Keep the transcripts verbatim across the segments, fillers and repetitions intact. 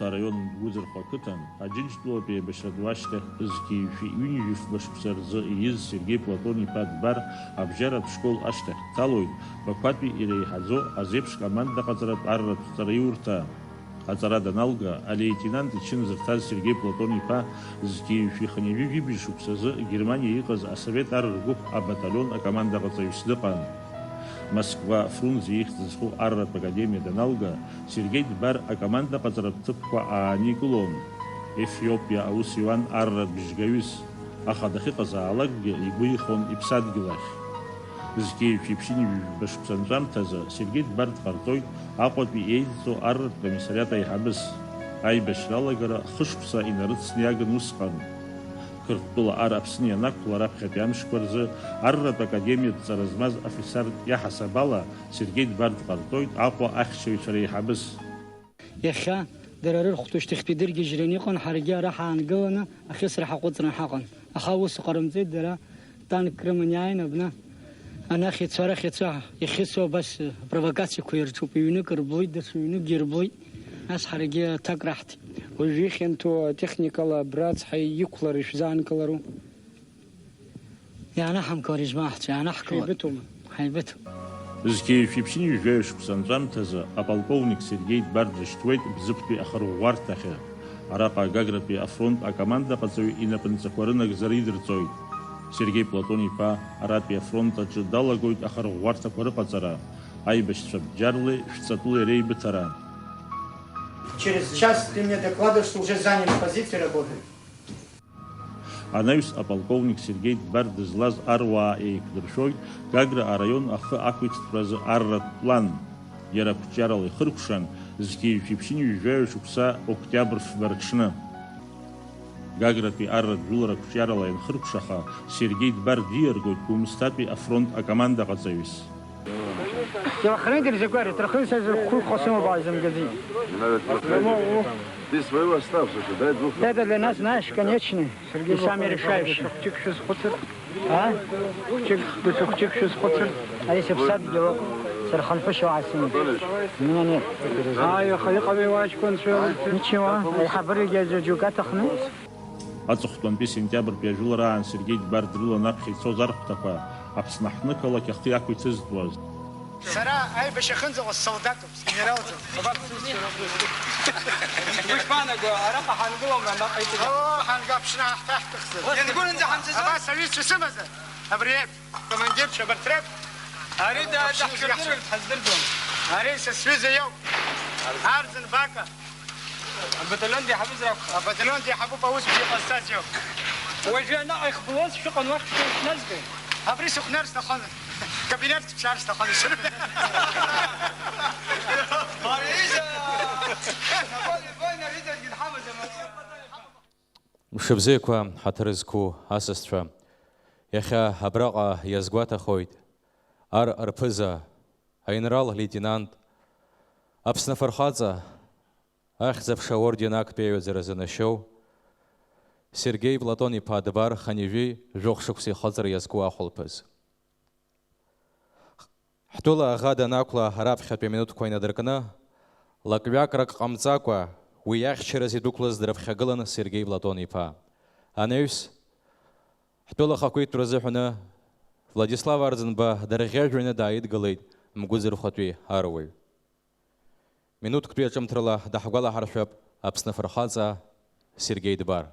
Араион Гәыӡырхәа ақыҭан, Аџьынџьтәылатәи аибашьра ду ашьҭахь, зқьи жәшәи ҩынҩажәи фба шықәса рзы ииз Сергеи Платон-иԥа Дбар абжьаратә школ ашьҭахь дҭалоит, Бақәатәи иреиҳаӡоу азеиԥш командаҟаҵаратә арратә ҵараиурҭа. Аҵара даналга, алеитенант ичын зырҭаз Сергеи Платон-иԥа зқьи жәшәи хынҩажәи жәибжь шықәсазы Германиа иҟаз асовет ар ргәыхә абаталион акомандаҟаҵаҩыс дыҟан. Москва Фрунзе ихьӡ зху арратә академиа даналга, Сергеи Дбар акомандаҟаҵаратә ҭыԥқәа ааникылон. Ефиопиа аус иуан арратә бжьгаҩыс, аха дахьыҟазаалакгьы игәы ихон иԥсадгьыл ахь. Зқьи жәшәи ԥшьынҩажәи жәба шықәса анҵәамҭазы Сергеи Дбар дҟарҵоит Аҟәатәи еидҵоу арратә комиссариат аиҳабыс. Аибашьра алагара хышықәса инарыцны иагын усҟан. Қырҭтәыла ар Аԥсны ианақәла раԥхьатәи амшқәа рзы арратә академиатә ҵара змаз афицартә иаҳасаб ала Сергеи Дбар дҟарҵоит Аҟәа ахьчаҩцәа реиҳабыс. Иахьа дара рырхәҭоу шьҭахьтәи дыргьежьраны иҟан, ҳаргьы ара ҳаангыланы ахьысра ҳаҟәыҵран ҳаҟан. Аха аус ҟарымҵеит, дара танк рыман иааин абна анахь ицо, арахь ицо, иахьысу абас провокациақәа ирҿуп, ҩнык рблит, даҽа ҩныкгьы ирблит, нас ҳаргьы аҭак раҳҭеит. Уажәы ихьанҭоу атехникала абра ацҳа иқәлар ишәзаанкылару? Иаанаҳамкылар, ижмаҳцәа, иаанаҳкылар. Шәеибыҭоума? Ҳаибыҭоуп. Зқьи жәшәи ԥшьынҩажәи жәаҩа шықәса анҵәамҭазы аполковник Сергеи Дбар дрышьҭуеит Бзыԥтәи ахырӷәӷәарҭахьы. Араҟа Гагратәи афронт акомандаҟаҵаҩ инапынҵақәа рынагӡара идырҵоит. Сергеи Платон-иԥа аратәи афронт аҿы далагоит ахырӷәӷәарҭақәа рыҟаҵара, аибашьцәа бџьарлеи шәҵатәылеи реибыҭара. Через час ты мне докладываешь, что уже заняли позиции, работаем. Анаҩс аполковник Сергеи Дбар дызлаз аруаа еиқәдыршәоит Гагра араион ахы ақәиҭтәразы арратә план. Иара ақәҿиарала ихыркәшан, зқьи жәшәи ԥшьынҩажәи жәаҩа шықәса октиабр фба рҽны. Гагратәи арратә жәылара ақәҿиарала ианхыркәшаха, Сергеи Дбар диаргоит Гәымсҭатәи афронт акомандаҟаҵаҩыс. Телохранитель закәи, ари ҭархын са зыхәы хәасымоуп, ааизымгаӡеит. Не надо телохранитель. Ты своего оставь, слушай, дай двух. Это для нас, знаешь, конечный и самый решающий. А? Хәыҷык, даҽа хәыҷык шәызхәыцыр? Ари сыԥсадгьылуп, сырхынҳәышьа уаасымоуп. У меня нет. Ааи, аха иҟами уа аҷкәынцәа? Ничего, аиҳабыра егьаӡәы џьоук аҭахны. Аҵыхәтәантәи сентиабртәи ажәылараан Сергеи Дбар дрылан аԥхьа ицоз архәҭақәа, Аԥсны аҳҭнықалақь ахы иақәиҭызтәуаз. Сара аибашьра ахьынӡаҟоу ссолдатуп, сгенералӡам. Ушԥаанаго, араҟа ҳангылома, наҟ итәы? Ало, ҳанга, Аԥсны ҳаҳҭаҳтәыхзар. Иангәырҩанӡа ҳамцаӡои? Абас аҩызцәа сымазар, абри еиԥш, командирцәа абарҭ реиԥш. Ари да-, Аԥсны даҳшәырдыруеит, ҳаздырӡом. Ари са сҩыза иоуп. Арӡын Бака. Абаталион деиҳабызар акәхап. Абаталион деиҳабуп, аус бзиа ҟазҵаз иоуп. Уажәы анаҟа ихбылуаз шәыҟан уахь шәназгои? Абри сыхәнар сҭахын. Кабинет сыԥшаар сҭахын, ишырҳәо. Мшыбзиақәа, ҳаҭыр зқәу асасцәа, иахьа абраҟа иазгәаҭахоит ар рԥыза, аинрал леитенант, Аԥсны афырхаҵа, Ахьӡ-аԥша аорден актәи аҩаӡара занашьоу Сергеи Платон-иԥа Дбар хынҩажәи жәохә шықәса ихыҵра иазку ахәылԥаз. Ҳтәыла аӷа данақәла раԥхьатәи аминуҭқәа инадыркны, лакҩакрак ҟамҵакәа, уи иахьчараз идәықәлаз дрыԥхьагылан Сергеи Платон-иԥа. Анаҩс, ҳтәыла ахақәиҭтәра азыҳәаны Владислав Арӡынба дырӷьажәҩаны дааидгылеит Мгәыӡырхәатәи аруаҩ. Минуҭктәи аҿымҭрала даҳгәалаҳаршәап Аԥсны афырхаҵа Сергеи Дбар.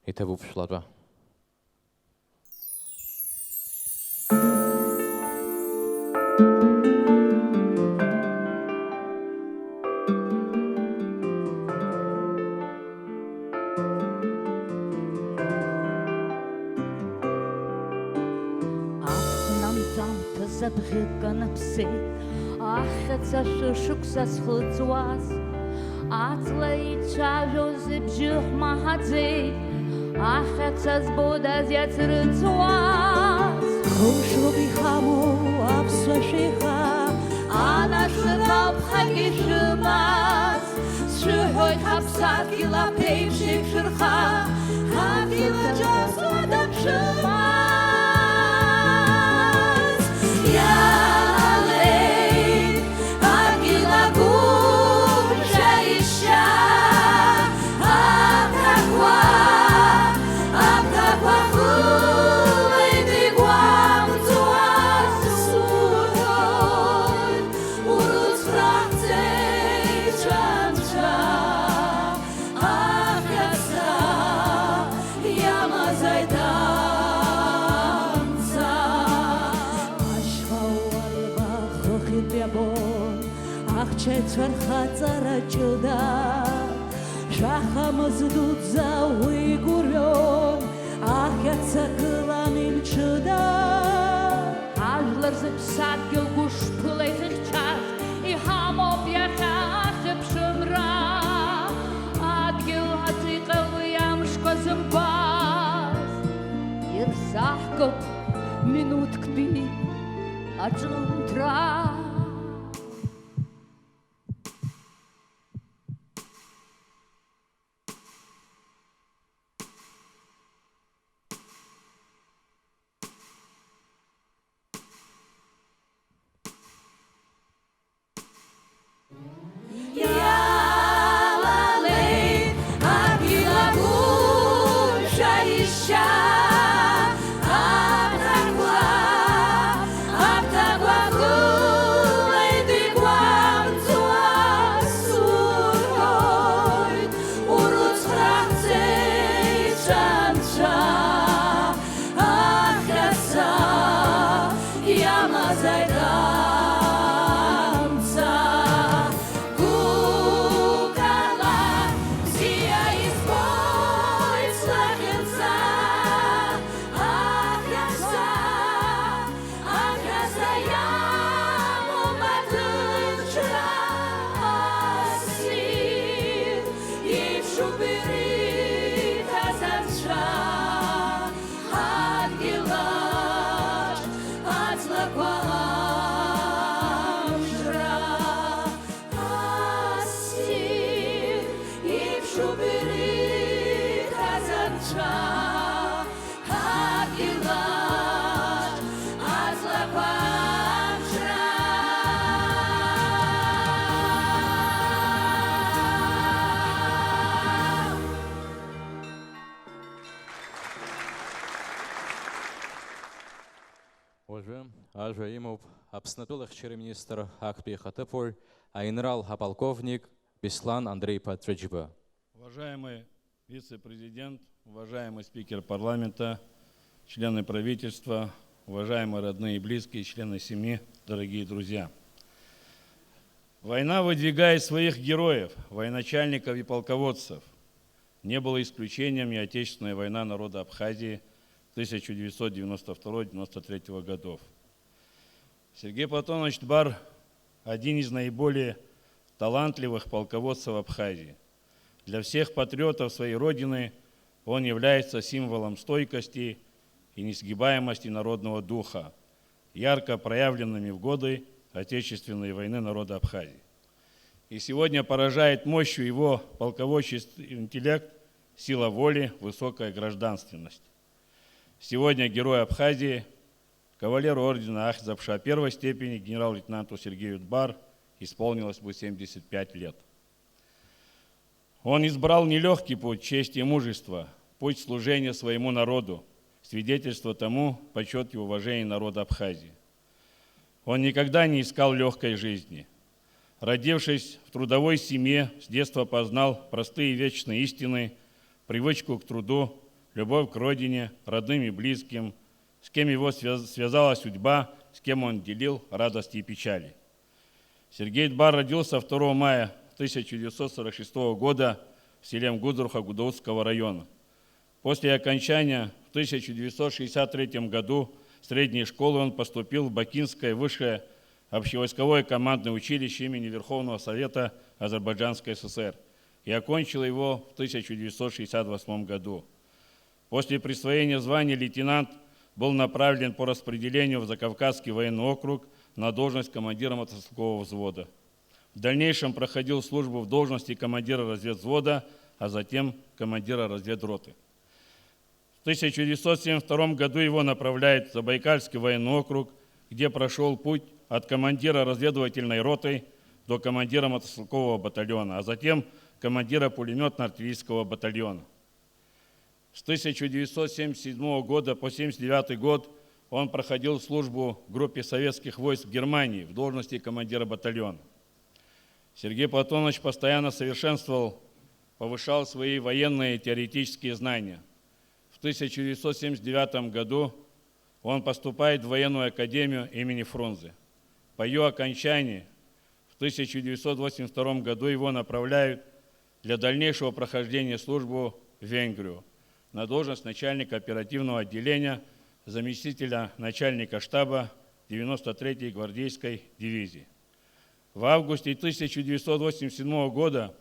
Иҭабуп шәлатәа. Аԥхын анҵәамҭаз абӷьы канаԥсеит, ахьаца шәышықәса зхыҵуаз. Аҵла ицәажәо зыбжьы ҳмаҳаӡеит, ахьаца збодаз иацрыҵуаз. Хымш роуп иҳамоу аԥсуа шәеиха, анацәа рхы аԥхагьы шәымаз. Шәыҳәоит ҳаԥсадгьыл аԥеиԥш еиқәшәырха, адгьыл аҿы аҵуада ԥшәымаз иалалеит, адгьыл агәымшәа ишьа, аԥҭақәа, аԥҭақәа хылеит игәамҵуа суҳәоит. Урыцхрааӡеит анцәа, ахьаца иамазааит амца. Ашьха уарба хыхьынтә иабон, ахьчаҩцәа рхаҵара ҷыда. Шәаха мыз дуӡӡа уи гәырҩон, ахьаца гылан имҽыда. Ажәлар зыԥсадгьыл гәышԥыла изыхьчаз, иҳамоуп иахьа ахьыԥшымра. Адгьыл аҵиҟьа уи амшқәа зымбаз, ирзаҳкып минуҭктәи аҿымҭра. Иалалеит адгьыл агәымшәа ишьа, аԥҭақәа, аԥҭақәа хылеит игәамҵуа суҳәоит, урыцхрааӡеит анцәа. Ахьаца иамазааит амца, гәыкала бзиа избоит слахьынҵа. Ахьаца, ахьаца иамоуп аҭынчра, ассир иԥшуп ириҭаз анцәа. Адгьылаҿ аҵлақәа амшра, ассир иԥшуп ириҭаз анцәа. Адгьылаҿ аҵлақәа амшра. Уажәы ажәа имоуп Аԥсны атәылахьчара министр актәи ихаҭыԥуаҩ, аинрал аполковник Беслан Андреи-иԥа Ҵәыџьба. Уважаемый вице-президент, уважаемый спикер парламента, члены правительства, уважаемые родные и близкие, члены семьи, дорогие друзья! Война выдвигает своих героев, военачальников и полководцев. Не было исключением и Отечественная война народа Абхазии тысяча девятьсот девяносто второго — девяносто третьего годов. Сергей Платонович Дбар — один из наиболее талантливых полководцев Абхазии. Для всех патриотов своей Родины он является символом стойкости и несгибаемости народного духа, ярко проявленными в годы Отечественной войны народа Абхазии. И сегодня поражает мощью его полководческий интеллект, сила воли, высокая гражданственность. Сегодня Герой Абхазии, кавалер ордена Ахьӡ-аԥша первой степени генерал-лейтенанту Сергею Дбар исполнилось бы семьдесят пять лет. Он избрал нелёгкий путь чести и мужества, путь служения своему народу, свидетельство тому — почёт и уважение народа Абхазии. Он никогда не искал лёгкой жизни. Родившись в трудовой семье, с детства познал простые вечные истины, привычку к труду, любовь к родине, родным и близким, с кем его связ-, связала судьба, с кем он делил радости и печали. Сергей Дбар родился второго мая тысяча девятьсот сорок шестого года в селе Мгудруха Гудаутского района. После окончания в тысяча девятьсот шестьдесят третьем году средней школы он поступил в Бакинское высшее общевойсковое командное училище имени Верховного Совета Азербайджанской ССР и окончил его в тысяча девятьсот шестьдесят восьмом году. После присвоения звания лейтенант был направлен по распределению в Закавказский военный округ на должность командира мотострелкового взвода. В дальнейшем проходил службу в должности командира разведвзвода, а затем командира разведроты. В тысяча девятьсот семьдесят втором году его направляют в Забайкальский военный округ, где прошел путь от командира разведывательной роты до командира мотострелкового батальона, а затем командира пулемётно-артиллерийского батальона. С тысяча девятьсот семьдесят седьмого года по семьдесят девятый год он проходил службу в группе советских войск в Германии в должности командира батальона. Сергей Платонович постоянно совершенствовал, повышал свои военные и теоретические знания. В тысяча девятьсот семьдесят девятом году он поступает в военную академию имени Фрунзе. По её окончании в тысяча девятьсот восемьдесят втором году его направляют для дальнейшего прохождения службы в Венгрию на должность начальника оперативного отделения, заместителя начальника штаба девяносто третьей гвардейской дивизии. В августе тысяча девятьсот восемьдесят седьмого года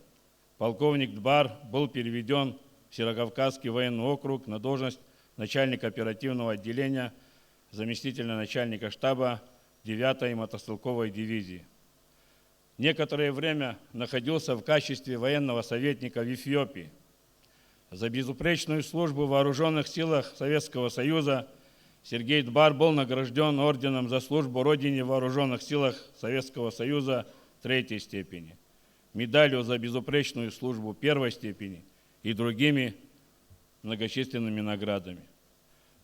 полковник Дбар был переведён в Северокавказский военный округ на должность начальника оперативного отделения, заместителя начальника штаба девятой мотострелковой дивизии. Некоторое время находился в качестве военного советника в Эфиопии. За безупречную службу в вооружённых силах Советского Союза Сергей Дбар был награждён орденом «За службу Родине» в вооружённых силах Советского Союза третьей степени, медалью «За безупречную службу» первой степени и другими многочисленными наградами.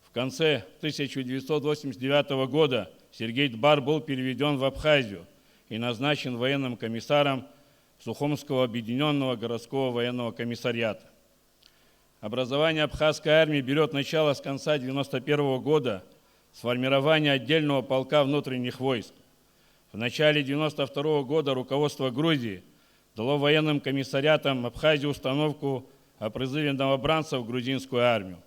В конце тысяча девятьсот восемьдесят девятого года Сергей Дбар был переведён в Абхазию и назначен военным комиссаром Сухумского объединённого городского военного комиссариата. Образование Абхазской армии берёт начало с конца девяносто первого года с формирования отдельного полка внутренних войск. В начале девяносто второго года руководство Грузии дало военным комиссариатам Абхазии установку о призыве новобранцев в грузинскую армию.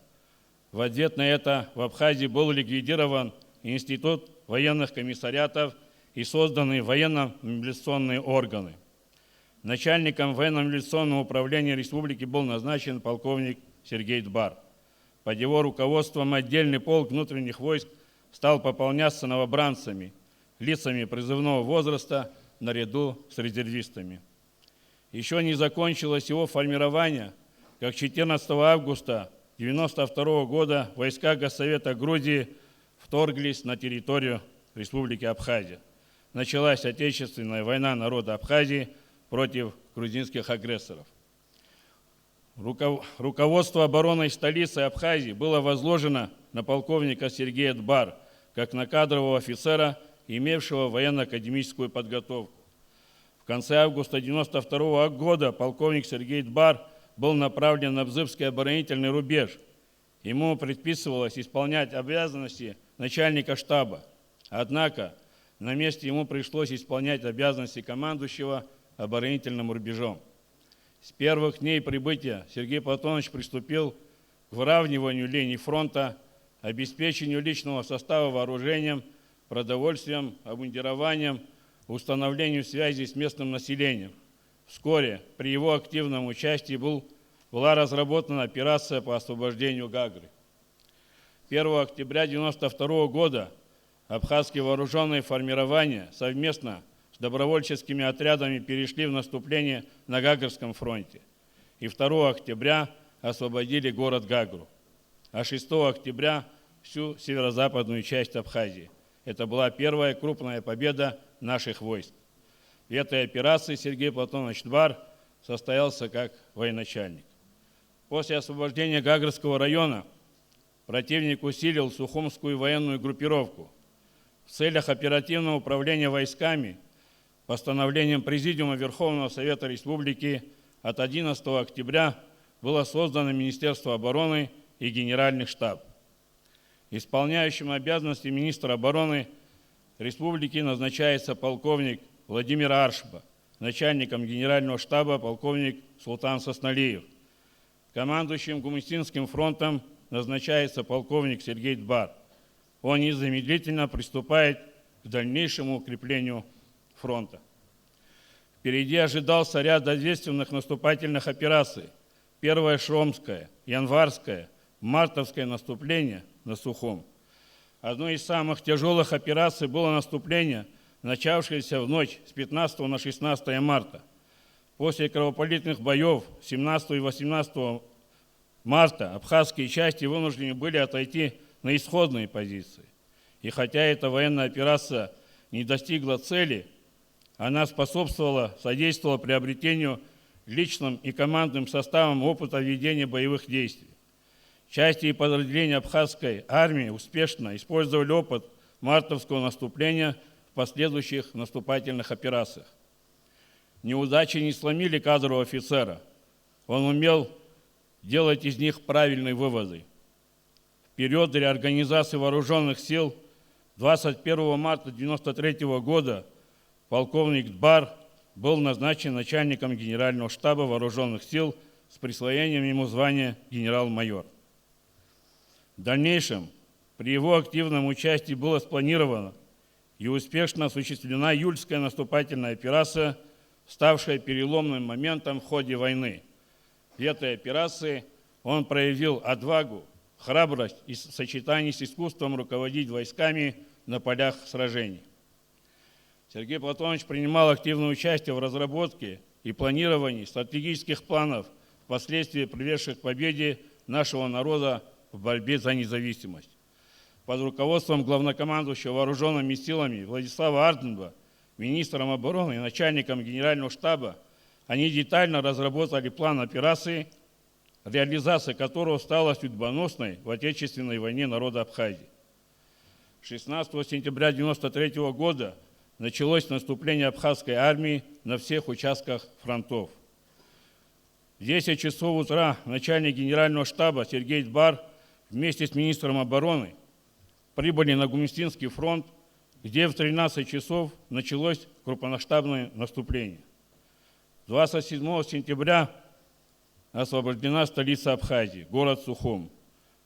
В ответ на это в Абхазии был ликвидирован Институт военных комиссариатов и созданы военно-мобилизационные органы. Начальником военно-мобилизационного управления республики был назначен полковник Сергей Дбар. Под его руководством отдельный полк внутренних войск стал пополняться новобранцами, лицами призывного возраста наряду с резервистами. Ещё не закончилось его формирование, как четырнадцатого августа девяносто второго года войска Госсовета Грузии вторглись на территорию Республики Абхазия. Началась Отечественная война народа Абхазии против грузинских агрессоров. Руков-, руководство обороной столицы Абхазии было возложено на полковника Сергея Дбар, как на кадрового офицера, имевшего военно-академическую подготовку. В конце августа девяносто второго года полковник Сергей Дбар был направлен на Бзыбский оборонительный рубеж. Ему предписывалось исполнять обязанности начальника штаба. Однако на месте ему пришлось исполнять обязанности командующего оборонительным рубежом. С первых дней прибытия Сергей Платонович приступил к выравниванию линий фронта, обеспечению личного состава вооружением, продовольствием, обмундированием, установлению связи с местным населением. Вскоре при его активном участии был, была разработана операция по освобождению Гагры. Первого октября девяносто второго года абхазские вооружённые формирования совместно с добровольческими отрядами перешли в наступление на Гагрском фронте и второго октября освободили город Гагру, а шестого октября всю северо-западную часть Абхазии. Это была первая крупная победа наших войск. В этой операции Сергей Платонович Дбар состоялся как военачальник. После освобождения Гагрского района противник усилил Сухумскую военную группировку. В целях оперативного управления войсками постановлением Президиума Верховного Совета Республики от одиннадцатого октября было создано Министерство обороны и Генеральный штаб. Исполняющим обязанности министра обороны республики назначается полковник Владимир Аршба, начальником Генерального штаба полковник Султан Сосналиев. Командующим Гумустинским фронтом назначается полковник Сергей Дбар. Он незамедлительно приступает к дальнейшему укреплению фронта. Впереди ожидался ряд ответственных наступательных операций. Первое Шромское, Январское, Мартовское наступление на Сухум. Одной из самых тяжёлых операций было наступление начавшееся в ночь с пятнадцатого на шестнадцатое марта. После кровопролитных боёв семнадцатого и восемнадцатого марта абхазские части вынуждены были отойти на исходные позиции. И хотя эта военная операция не достигла цели, она способствовала, содействовала приобретению личным и командным составом опыта ведения боевых действий. Части и подразделения абхазской армии успешно использовали опыт мартовского наступления в последующих наступательных операциях. Неудачи не сломили кадрового офицера. Он умел делать из них правильные выводы. В период реорганизации вооружённых сил двадцать первого марта девяносто третьего года полковник Дбар был назначен начальником Генерального штаба вооружённых сил с присвоением ему звания генерал-майор. В дальнейшем при его активном участии было спланировано и успешно осуществлена июльская наступательная операция, ставшая переломным моментом в ходе войны. В этой операции он проявил отвагу, храбрость и сочетание с искусством руководить войсками на полях сражений. Сергей Платонович принимал активное участие в разработке и планировании стратегических планов, впоследствии приведших к победе нашего народа в борьбе за независимость. Под руководством главнокомандующего вооружёнными силами Владислава Арденбурга, министром обороны и начальником генерального штаба, они детально разработали план операции, реализация которого стала судьбоносной в Отечественной войне народа Абхазии. Шестнадцатого сентября девяносто третьего года началось наступление абхазской армии на всех участках фронтов. В десять часов утра начальник генерального штаба Сергей Дбар вместе с министром обороны прибыли на Гумистинский фронт, где в тринадцать часов началось крупномасштабное наступление. Двадцать седьмого сентября освобождена столица Абхазии, город Сухум.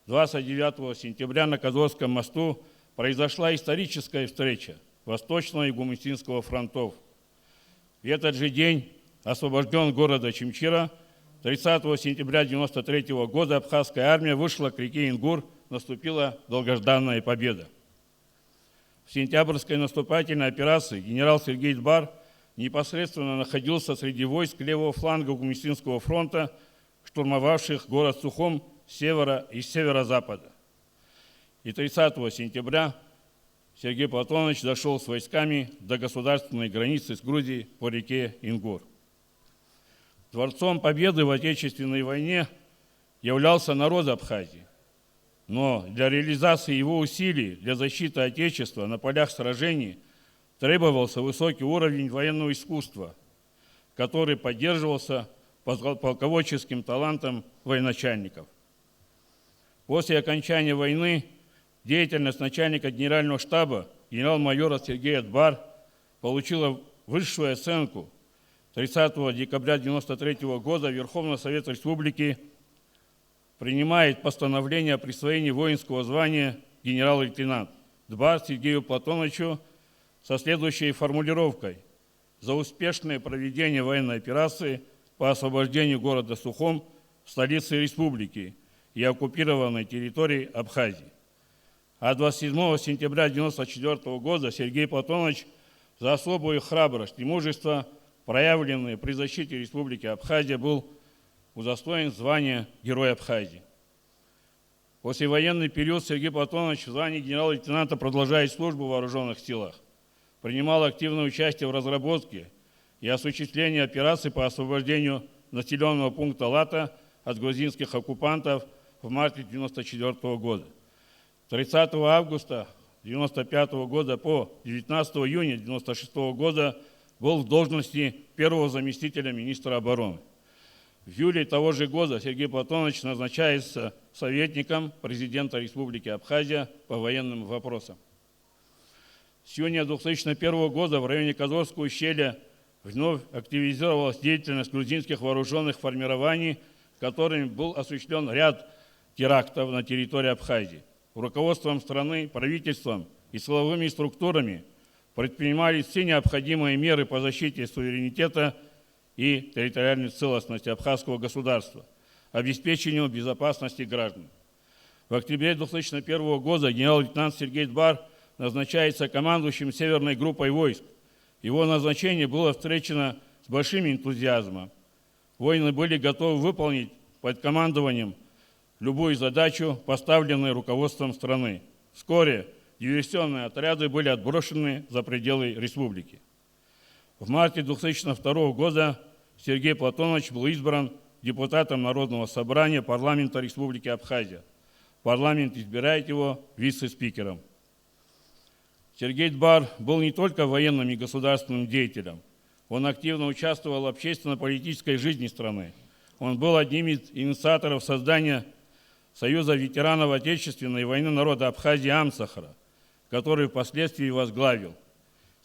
Двадцать девятого сентября на Козловском мосту произошла историческая встреча Восточного и Гумистинского фронтов. В этот же день освобождён город Очамчира. Тридцатого сентября девяносто третьего года абхазская армия вышла к реке Ингур, наступила долгожданная победа. В сентябрьской наступательной операции генерал Сергей Дбар непосредственно находился среди войск левого фланга Гумистинского фронта, штурмовавших город Сухум с севера и северо-запада. И тридцатого сентября Сергей Платонович дошёл с войсками до государственной границы с Грузией по реке Ингур. Творцом победы в Отечественной войне являлся народ Абхазии. Но для реализации его усилий для защиты Отечества на полях сражений требовался высокий уровень военного искусства, который поддерживался полководческим талантом военачальников. После окончания войны деятельность начальника генерального штаба генерал-майора Сергея Дбар получила высшую оценку. Тридцатого декабря девяносто третьего года Верховный Совет Республики принимает постановление о присвоении воинского звания генерал-лейтенант Дбар Сергею Платоновичу со следующей формулировкой: «За успешное проведение военной операции по освобождению города Сухум, столицы республики, и оккупированной территории Абхазии». А двадцать седьмого сентября девяносто четвёртого года Сергей Платонович за особую храбрость и мужество, проявленные при защите Республики Абхазия, был удостоен звания Герой Абхазии. Послевоенный период Сергей Платонович в звании генерал-лейтенанта продолжает службу в вооружённых силах, принимал активное участие в разработке и осуществлении операции по освобождению населённого пункта Лата от грузинских оккупантов в марте девяносто четвёртого года. Тридцатого августа девяносто пятого года по девятнадцатого июня девяносто шестого года был в должности первого заместителя министра обороны. В июле того же года Сергей Платонович назначается советником президента Республики Абхазия по военным вопросам. С июня две тысячи первого года в районе Козловского ущелья вновь активизировалась деятельность грузинских вооружённых формирований, которыми был осуществлён ряд терактов на территории Абхазии. Руководством страны, правительством и силовыми структурами предпринимались все необходимые меры по защите суверенитета и территориальной целостности абхазского государства, обеспечению безопасности граждан. В октябре две тысячи первого года генерал-лейтенант Сергей Дбар назначается командующим Северной группой войск. Его назначение было встречено с большим энтузиазмом. Воины были готовы выполнить под командованием любую задачу, поставленную руководством страны. Вскоре диверсионные отряды были отброшены за пределы республики. В марте две тысячи второго года Сергей Платонович был избран депутатом Народного собрания парламента Республики Абхазия. Парламент избирает его вице-спикером. Сергей Дбар был не только военным и государственным деятелем. Он активно участвовал в общественно-политической жизни страны. Он был одним из инициаторов создания Союза ветеранов Отечественной войны народа Абхазии Амцахра, который впоследствии возглавил.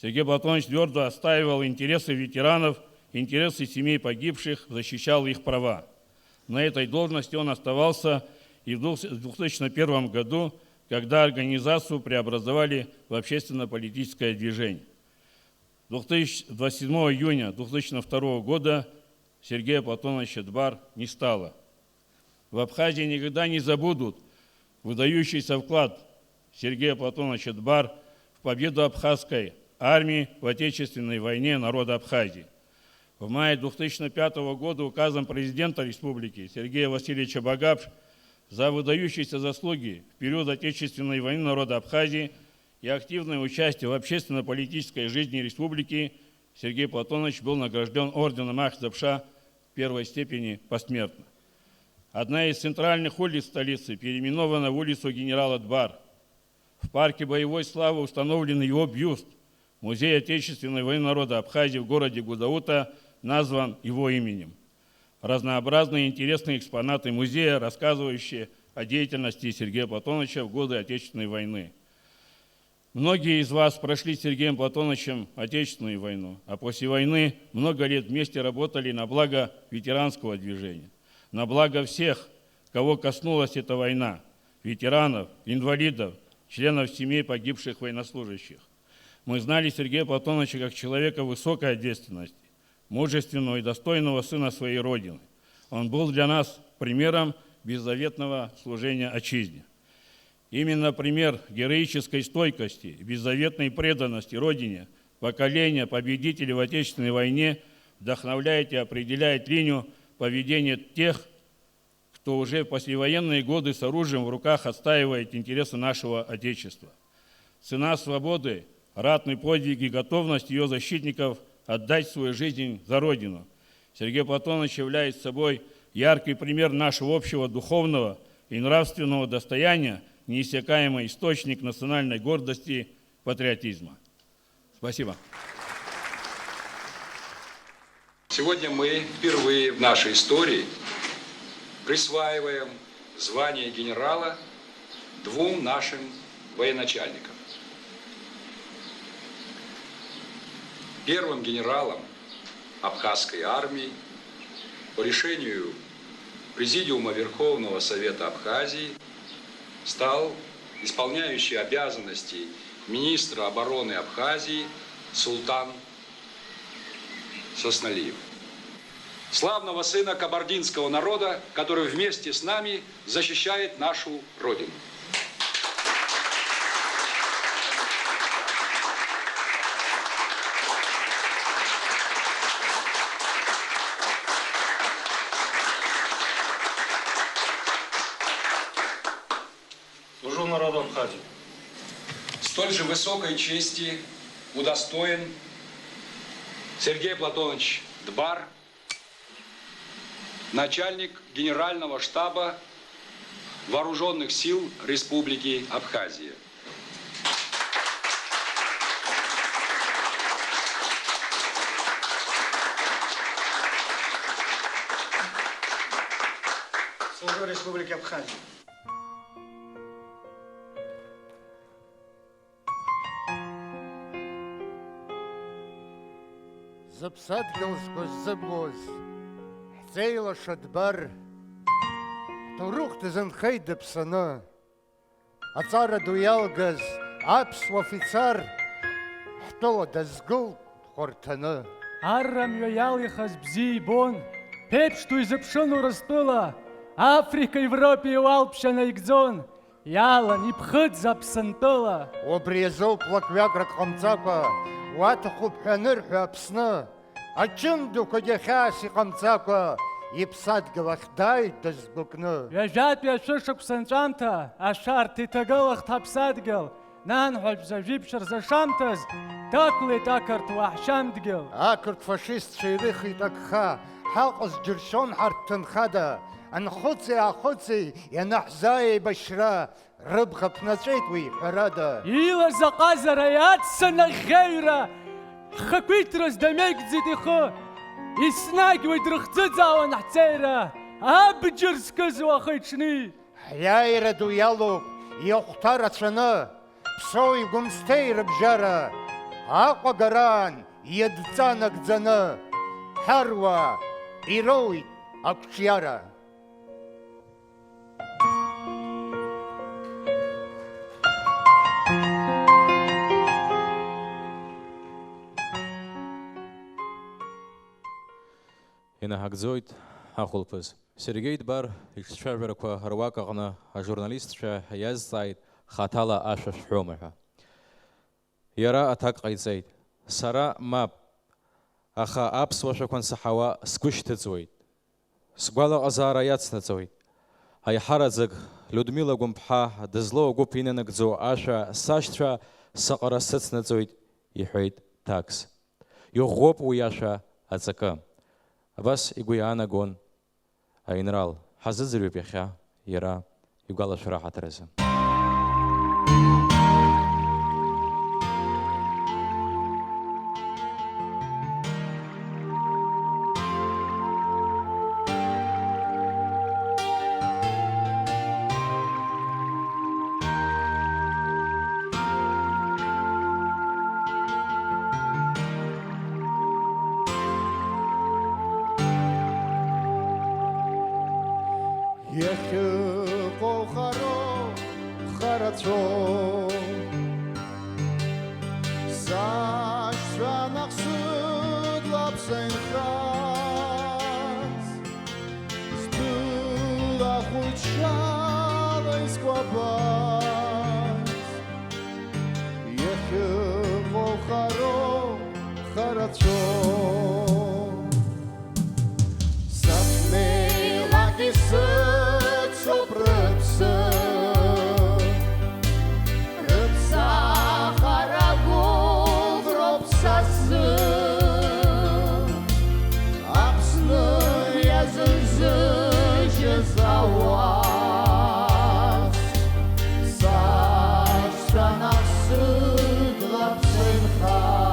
Сергей Платонович твердо отстаивал интересы ветеранов, интересы семей погибших, защищал их права. На этой должности он оставался и в двух-, в две тысячи первом году, когда организацию преобразовали в общественно-политическое движение. Двух тысяч-, двадцать седьмого июня две тысячи второго года Сергея Платоновича Дбар не стало. В Абхазии никогда не забудут выдающийся вклад Сергея Платоновича Дбар в победу абхазской армии в Отечественной войне народа Абхазии. В мае две тысячи пятого года указом президента республики Сергея Васильевича Багапш за выдающиеся заслуги в период Отечественной войны народа Абхазии и активное участие в общественно-политической жизни республики Сергей Платонович был награжден орденом Ах Запша первой степени посмертно. Одна из центральных улиц столицы переименована в улицу генерала Дбар. В парке боевой славы установлен его бюст. Музей Отечественной войны народа Абхазии в городе Гудаута назван его именем. Разнообразные интересные экспонаты музея, рассказывающие о деятельности Сергея Платоновича в годы Отечественной войны. Многие из вас прошли с Сергеем Платоновичем Отечественную войну, а после войны много лет вместе работали на благо ветеранского движения, на благо всех, кого коснулась эта война: ветеранов, инвалидов, членов семей погибших военнослужащих. Мы знали Сергея Платоновича как человека высокой ответственности, мужественного и достойного сына своей Родины. Он был для нас примером беззаветного служения Отчизне. Именно пример героической стойкости и беззаветной преданности Родине поколения победителей в Отечественной войне вдохновляет и определяет линию поведения тех, кто уже в послевоенные годы с оружием в руках отстаивает интересы нашего Отечества. Цена свободы — ратный подвиг и готовность ее защитников отдать свою жизнь за Родину. Сергей Платонович является собой яркий пример нашего общего духовного и нравственного достояния, неиссякаемый источник национальной гордости, патриотизма. Спасибо. Сегодня мы впервые в нашей истории присваиваем звание генерала двум нашим военачальникам. Первым генералом Абхазской армии по решению Президиума Верховного Совета Абхазии стал исполняющий обязанности министра обороны Абхазии Султан Сосналиев. Славного сына кабардинского народа, который вместе с нами защищает нашу Родину. Служу народу Абхазии. Столь же высокой чести удостоен Сергей Платонович Дбар, начальник Генерального штаба Вооруженных сил Республики Абхазия. Служу Республике Абхазия. Зыԥсадгьыл зқәа ззыбуаз ҳҵеи лаша Дбар, ҳҭоурых дазынхеит дыԥсаны. Аҵара ду иалгаз аԥсуа фицар, ҳтәыла дазгылт хәарҭаны. Аррамҩа иалихыз бзиа ибон, ԥеиԥш ду изыԥшын Урыстәыла, Африка Европеи уалԥшьа наигӡон. Иалан иԥхыӡ Аԥсынтәыла. Убри азоуп лакҩакрак ҟамҵакәа, уаҭахуп ҳәа анырҳәа Аԥсны. Ачындақәагьы хьаас иҟамҵакәа, иԥсадгьыл ахь дааит дазгәыкны. Ҩажәатәи ашәышықәса анҵәамҭа, ашәарҭа иҭагылахт ҳаԥсадгьыл, нанҳәа жәза жәиԥшь рзы шамҭаз, дақәлеит ақырҭуа ҳшьамдгьыл. Ақырҭ фашистцәа ирыхеит агха, ҳаҟаз џьыршьон ҳарҭ ҭынхада, анхәыци-аахәыци ианаҳзаа еибашьра, рыбӷа ԥнаҵәеит уи, ҳәарада. Илаз аҟазара иаццан аӷьеҩра, ҳхақәиҭраз дамеигӡеит ихы. Еснагь уи дрыхӡыӡаауан ҳцеира, абџьар зкыз уахи-ҽни. Ҳиааира ду иалоуп, иахәҭа рацәаны, Ԥсоу игәымсҭеи рыбжьара, Аҟәа агараан иадҵа нагӡаны, ҳаруаа ироуит ақәҿиара. Инаҳагӡоит ахәылԥаз. Сергеи Дбар иҿцәажәарақәа руак аҟны ажурналистцәа иазҵааит, хаҭала ашәа шәҳәома ҳәа. Иара аҭак ҟаиҵеит. Сара мап. Аха аԥсуа шәақәа ансаҳауа сгәы шьҭыҵуеит. Сгәалаҟазаара иацнаҵоит. Аиҳараӡак Людмила Гәымԥҳа дызлоу агәыԥ инанагӡоу ашәа сашьцәа саҟара сыцнаҵоит, иҳәеит Ҭакс. Иӷәӷәоуп уи ашәа аҵакы. Абас игәы иаанагон аинрал. Ҳазыӡырҩып иахьа иара игәалашәара ҳаҭыр азы. Иахьыҟоу хароуп, харацәоуп. Сашьцәа наҟ сыдлап саинхаз, стәыла хәыҷала искәабаз. Иахьыҟоу хароуп, харацәоуп. Сахьнеилак исыцуп рыԥсы, рыԥсахара гәыӷроуп са сзы. Аԥсны иазынзыжьыз ауааԥс, сашьцәа насыдлап сынхаз.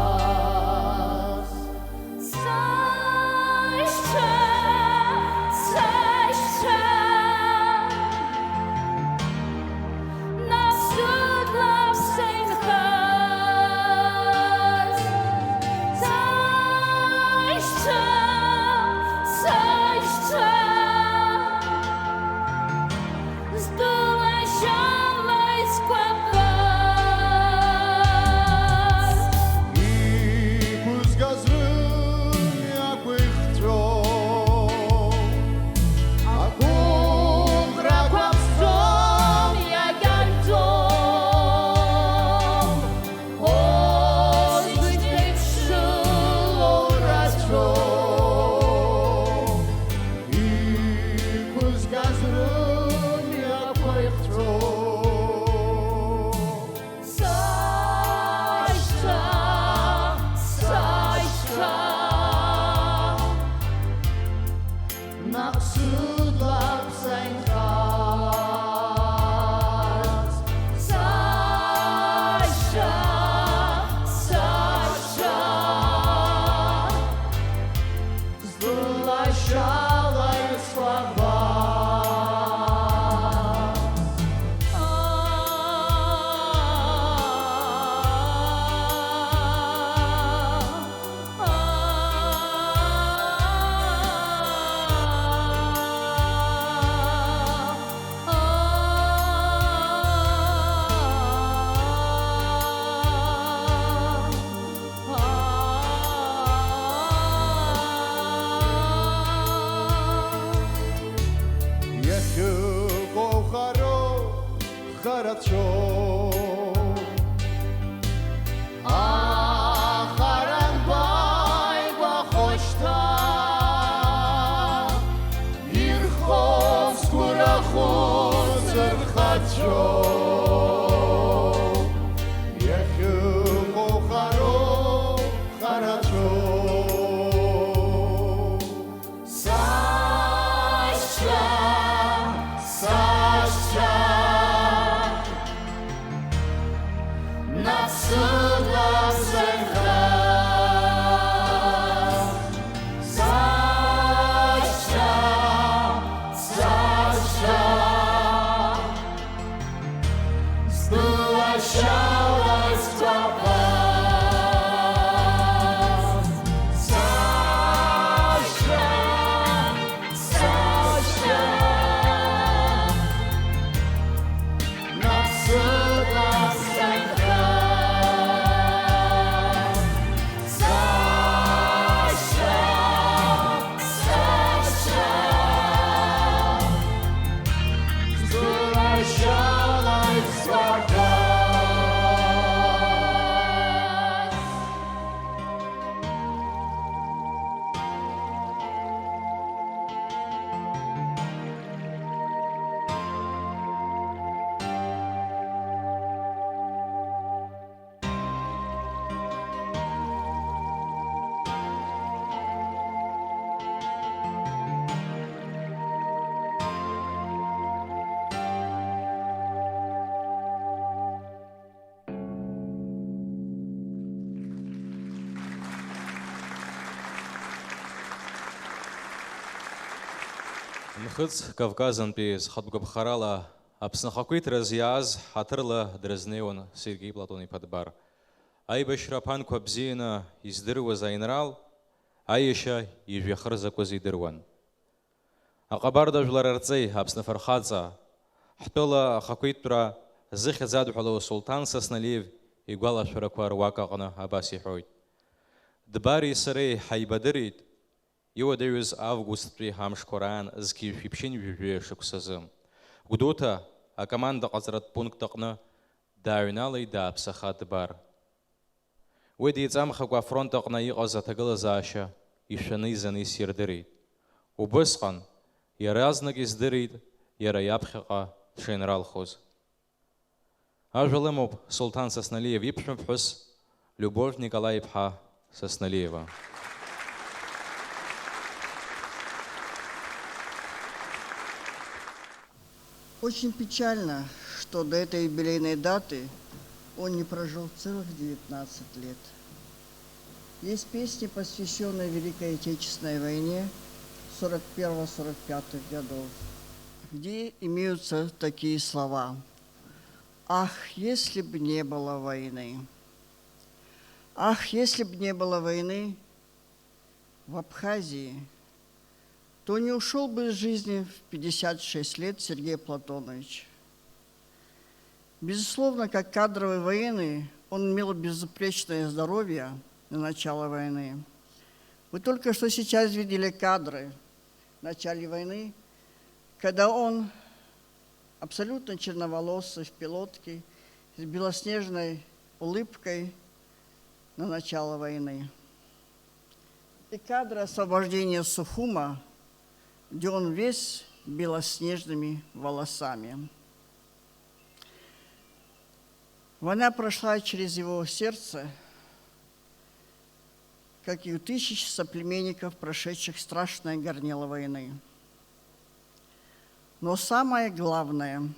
Карацәоу. Ахара анбаигәахо шьҭа, ирхо сгәы рахәыц рхацәоу. Иахьыҟоу хароуп, харацәоу. Сашьцәа, сашьцәа, нас сыблақәа сынхаз. Сашьцәа, сашьцәа, Сгәылашьала сгәаԥхаз. Сашьцәа, сашьцәа, насыԥла сынхаз. Сашьцәа, сашьцәа, сгәылашьала исгәаԥхаз. Нхыҵ Кавказынтәи зхатә гәаԥхарала Аԥсны ахақәиҭраз иааз ҳаҭырла дрызнеиуан Сергеи Платон-иԥа Дбар. Аибашьра аԥанқәа бзианы издыруаз аинрал, аиашьа ижәҩахыр закәыз идыруан. Аҟабарда жәлар рҵеи, Аԥсны афырхаҵа, ҳтәыла ахақәиҭтәра зыхьӡ адҳәалоу Сулҭан Сасналиев игәалашәарақәа руак аҟны абас иҳәоит: Дбари сареи ҳаибадырит, иуадаҩыз августтәи амшқәа раан зқьи жәшәи ԥшьынҩажәи жәаҩа шықәсазы, Гәдоуҭа акомандаҟаҵаратә пункт аҟны дааҩналеит дааԥсаха Дбар. Уи диҵамхакәа афронт аҟны иҟаз аҭагылазаашьа ишәаны изаны исирдырит. Убысҟан иаразнак издырит иара иаԥхьаҟа дшеинралхоз. Ажәа лымоуп Сулҭан Сасналиев иԥшәмаԥҳәыс Любовь Николаи-иԥҳа Сасналиева. Очень печально, что до этой юбилейной даты он не прожил целых девятнадцать лет. Есть песни, посвящённые Великой Отечественной войне сорок первого сорок пятого годов, где имеются такие слова: «Ах, если б не было войны! Ах, если б не было войны в Абхазии, то не ушёл бы из жизни в пятьдесят шесть лет Сергей Платонович». Безусловно, как кадровый военный, он имел безупречное здоровье на начало войны. Вы только что сейчас видели кадры в начале войны, когда он абсолютно черноволосый, в пилотке, с белоснежной улыбкой на начало войны. И кадры освобождения Сухума, где он весь белоснежными волосами. Война прошла через его сердце, как и у тысяч соплеменников, прошедших страшное горнило войны. Но самое главное,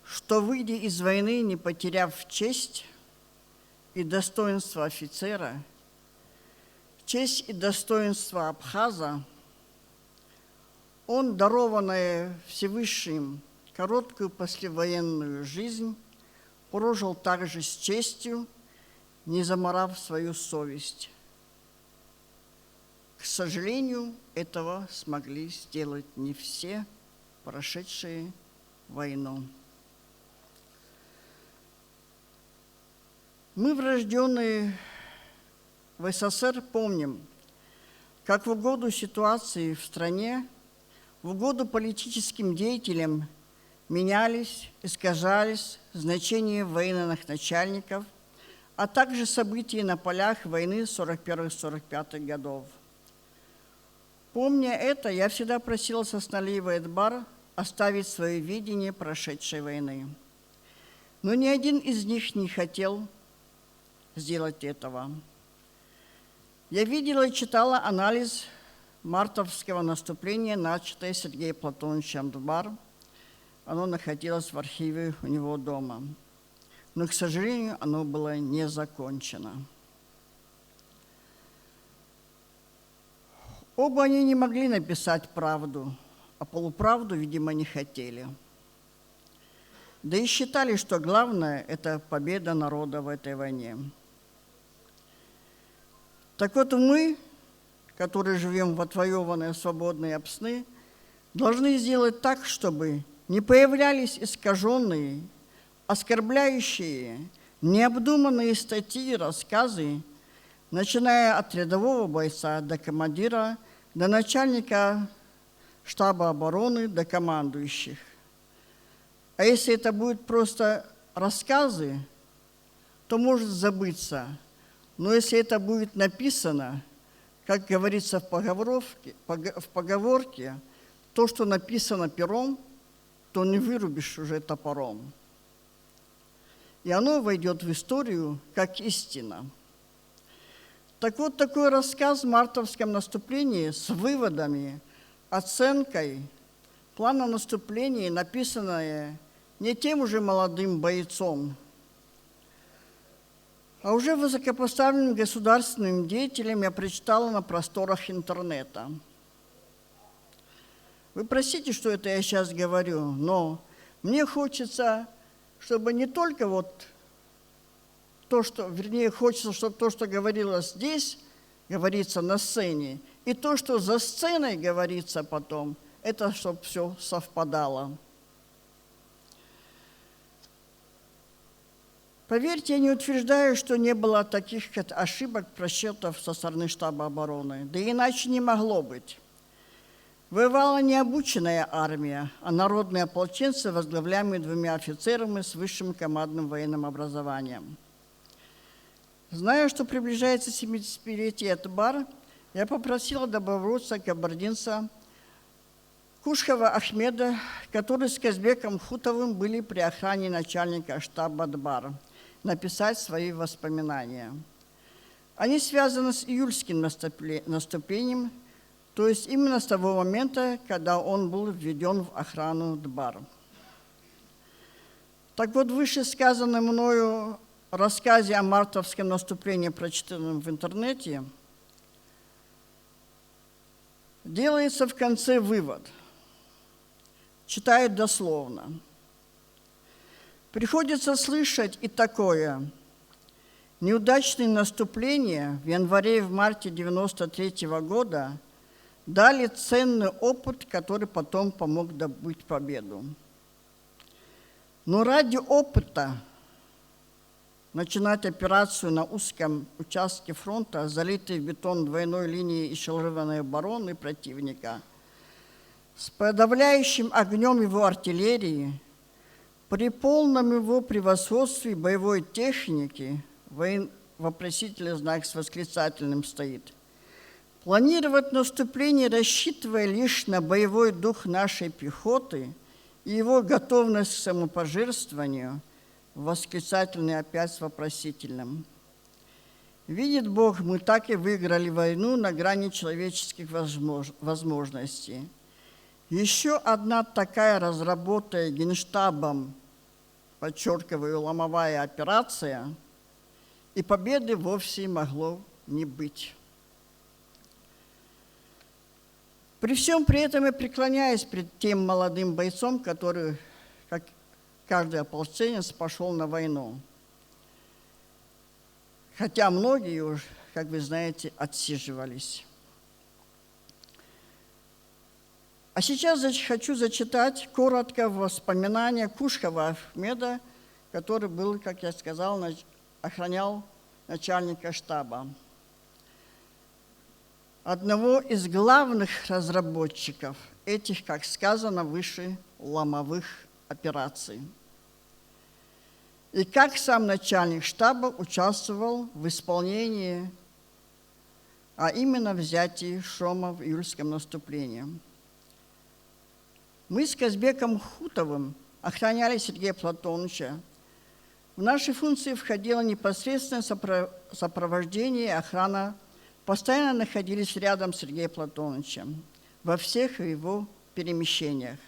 что, выйдя из войны, не потеряв честь и достоинство офицера, честь и достоинство абхаза, он, дарованное Всевышним, короткую послевоенную жизнь прожил также с честью, не замарав свою совесть. К сожалению, этого смогли сделать не все, прошедшие войну. Мы, врождённые в С С С Р, помним, как в угоду ситуации в стране, в угоду политическим деятелям Менялись, искажались значения военных начальников, а также события на полях войны сорок первых сорок пятых годов. Помня это, я всегда просила Сосналиева и Эдбар оставить своё видение прошедшей войны. Но ни один из них не хотел сделать этого. Я видела и читала анализ мартовского наступления, начатое Сергеем Платоновичем Эдбар. Оно находилось в архиве у него дома. Но, к сожалению, оно было не закончено. Оба они не могли написать правду, а полуправду, видимо, не хотели. Да и считали, что главное — это победа народа в этой войне. Так вот, мы, которые живём в отвоёванной свободной Апсны, должны сделать так, чтобы не появлялись искажённые, оскорбляющие, необдуманные статьи и рассказы, начиная от рядового бойца до командира, до начальника штаба обороны, до командующих. А если это будут просто рассказы, то может забыться. Но если это будет написано, как говорится в поговорке, пог-, в поговорке, то, что написано пером, то не вырубишь уже топором. И оно войдёт в историю как истина. Так вот, такой рассказ в мартовском наступлении с выводами, оценкой плана наступления, написанное не тем уже молодым бойцом, а уже высокопоставленным государственным деятелем, я прочитала на просторах интернета. Вы простите, что это я сейчас говорю, но мне хочется, чтобы не только вот то, что, вернее, хочется, чтобы то, что говорилось здесь, говорится на сцене, и то, что за сценой говорится потом, это чтоб всё совпадало. Поверьте, я не утверждаю, что не было таких кат-, ошибок, просчётов со стороны штаба обороны. Да иначе не могло быть. Воевала не обученная армия, а народные ополченцы, возглавляемые двумя офицерами с высшим командным военным образованием. Зная, что приближается семидесятипятилетие Эдбар, я попросила добровольца-кабардинца Кушхова Ахмеда, который с Казбеком Хутовым были при охране начальника штаба Эдбар, написать свои воспоминания. Они связаны с июльским наступле-, наступлением, то есть именно с того момента, когда он был введён в охрану Эдбар. Так вот, в вышесказанном мною рассказе о мартовском наступлении, прочитанном в интернете, делается в конце вывод. Читаю дословно. Приходится слышать и такое. Неудачные наступления в январе и в марте девяносто третьего года дали ценный опыт, который потом помог добыть победу. Но ради опыта начинать операцию на узком участке фронта, залитой в бетон двойной линии эшелированной обороны противника, с подавляющим огнём его артиллерии, при полном его превосходстве боевой техники, воен-, вопросительный знак с восклицательным стоит, планировать наступление, рассчитывая лишь на боевой дух нашей пехоты и его готовность к самопожертвованию, восклицательный опять с вопросительным. Видит Бог, мы так и выиграли войну на грани человеческих возмож-, возможностей. Ещё одна такая разработанная Генштабом, подчёркиваю, ломовая операция, и победы вовсе могло не быть. При всём при этом я преклоняюсь перед тем молодым бойцом, который, как каждый ополченец, пошёл на войну. Хотя многие уж, как вы знаете, отсиживались. А сейчас зач-, хочу зачитать коротко воспоминания Кушхова Ахмеда, который был, как я сказал, нач-, охранял начальника штаба. Одного из главных разработчиков этих, как сказано выше, ломовых операции. И как сам начальник штаба участвовал в исполнении, а именно взятии Шрома в июльском наступлении. Мы с Казбеком Хутовым охраняли Сергея Платоновича. В наши функции входило непосредственное сопро- сопровождение и охрана. Постоянно находились рядом с Сергеем Платоновичем во всех его перемещениях.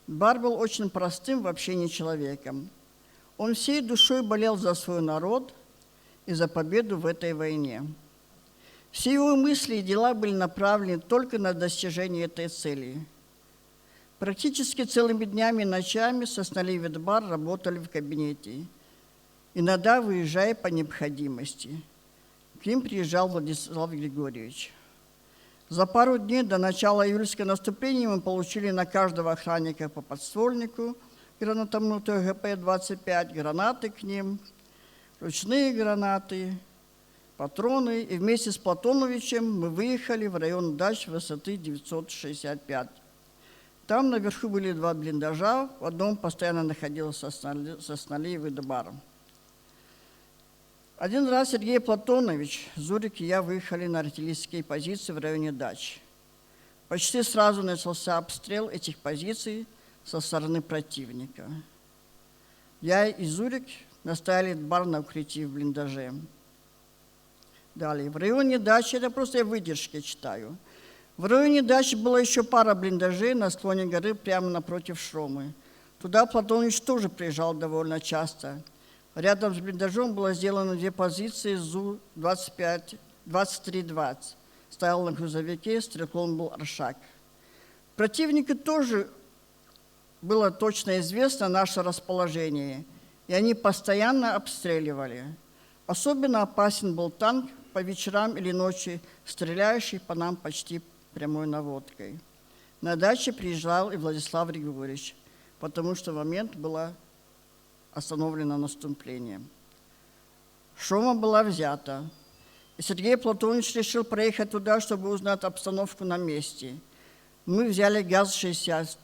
Бар был очень простым в общении человеком. Он всей душой болел за свой народ и за победу в этой войне. Все его мысли и дела были направлены только на достижение этой цели. Практически целыми днями и ночами Сосналиев и Дбар работали в кабинете, иногда выезжая по необходимости. К ним приезжал Владислав Григорьевич. За пару дней до начала июльского наступления мы получили на каждого охранника по подствольнику, гранатомету ГП двадцать пять, гранаты к ним, ручные гранаты, патроны, и вместе с Платоновичем мы выехали в район дач высоты девятьсот шестьдесят пять. Там наверху были два блиндажа, в одном постоянно находился Сосналиев и Дбар. Один раз Сергей Платонович, Зурик и я выехали на артиллерийские позиции в районе дач. Почти сразу начался обстрел этих позиций со стороны противника. Я и Зурик настояли Дбар на укрытии в блиндаже. Далее. В районе дачи, это просто я выдержки читаю. В районе дачи была еще пара блиндажей на склоне горы прямо напротив Шромы. Туда Платонович тоже приезжал довольно часто. Рядом с блиндажом было сделано две позиции ЗУ двадцать пять, двадцать три двадцать. Стоял на грузовике, стрелком был Аршак. Противнику тоже было точно известно наше расположение, и они постоянно обстреливали. Особенно опасен был танк по вечерам или ночи, стреляющий по нам почти прямой наводкой. На даче приезжал и Владислав Григорьевич, потому что в момент было остановлено наступление. Шрома была взята, и Сергей Платонович решил проехать туда, чтобы узнать обстановку на месте. Мы взяли ГАЗ шестьдесят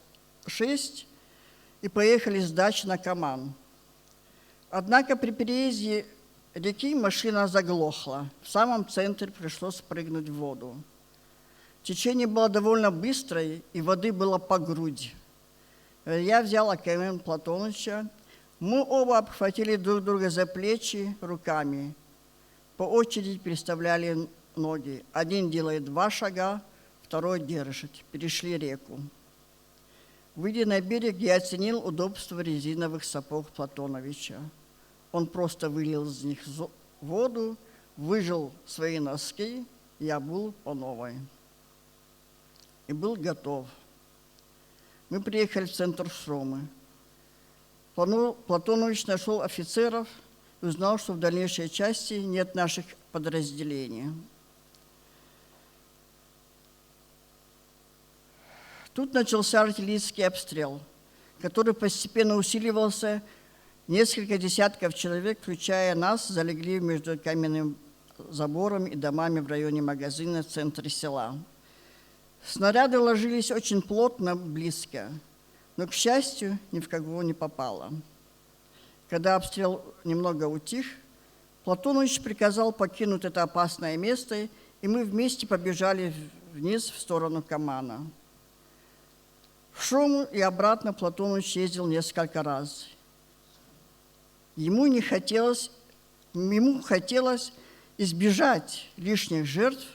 шесть и поехали с дачи на Каман. Однако при переезде реки машина заглохла. В самом центре пришлось спрыгнуть в воду. Течение было довольно быстрое, и воды было по грудь. Я взял АКМ Платоныча. Мы оба обхватили друг друга за плечи руками. По очереди переставляли ноги. Один делает два шага, второй держит. Перешли реку. Выйдя на берег, я оценил удобство резиновых сапог Платоновича. Он просто вылил из них зо- воду, выжал свои носки и обул по новой. И был готов. Мы приехали в центр Шромы. Плано- Платонович нашел офицеров и узнал, что в дальнейшей части нет наших подразделений. Тут начался артиллерийский обстрел, который постепенно усиливался. Несколько десятков человек, включая нас, залегли между каменным забором и домами в районе магазина в центре села. Снаряды ложились очень плотно, близко, но, к счастью, ни в кого не попало. Когда обстрел немного утих, Платонович приказал покинуть это опасное место, и мы вместе побежали вниз в сторону Камана. В Шрому и обратно Платонович ездил несколько раз. Ему не хотелось, ему хотелось избежать лишних жертв,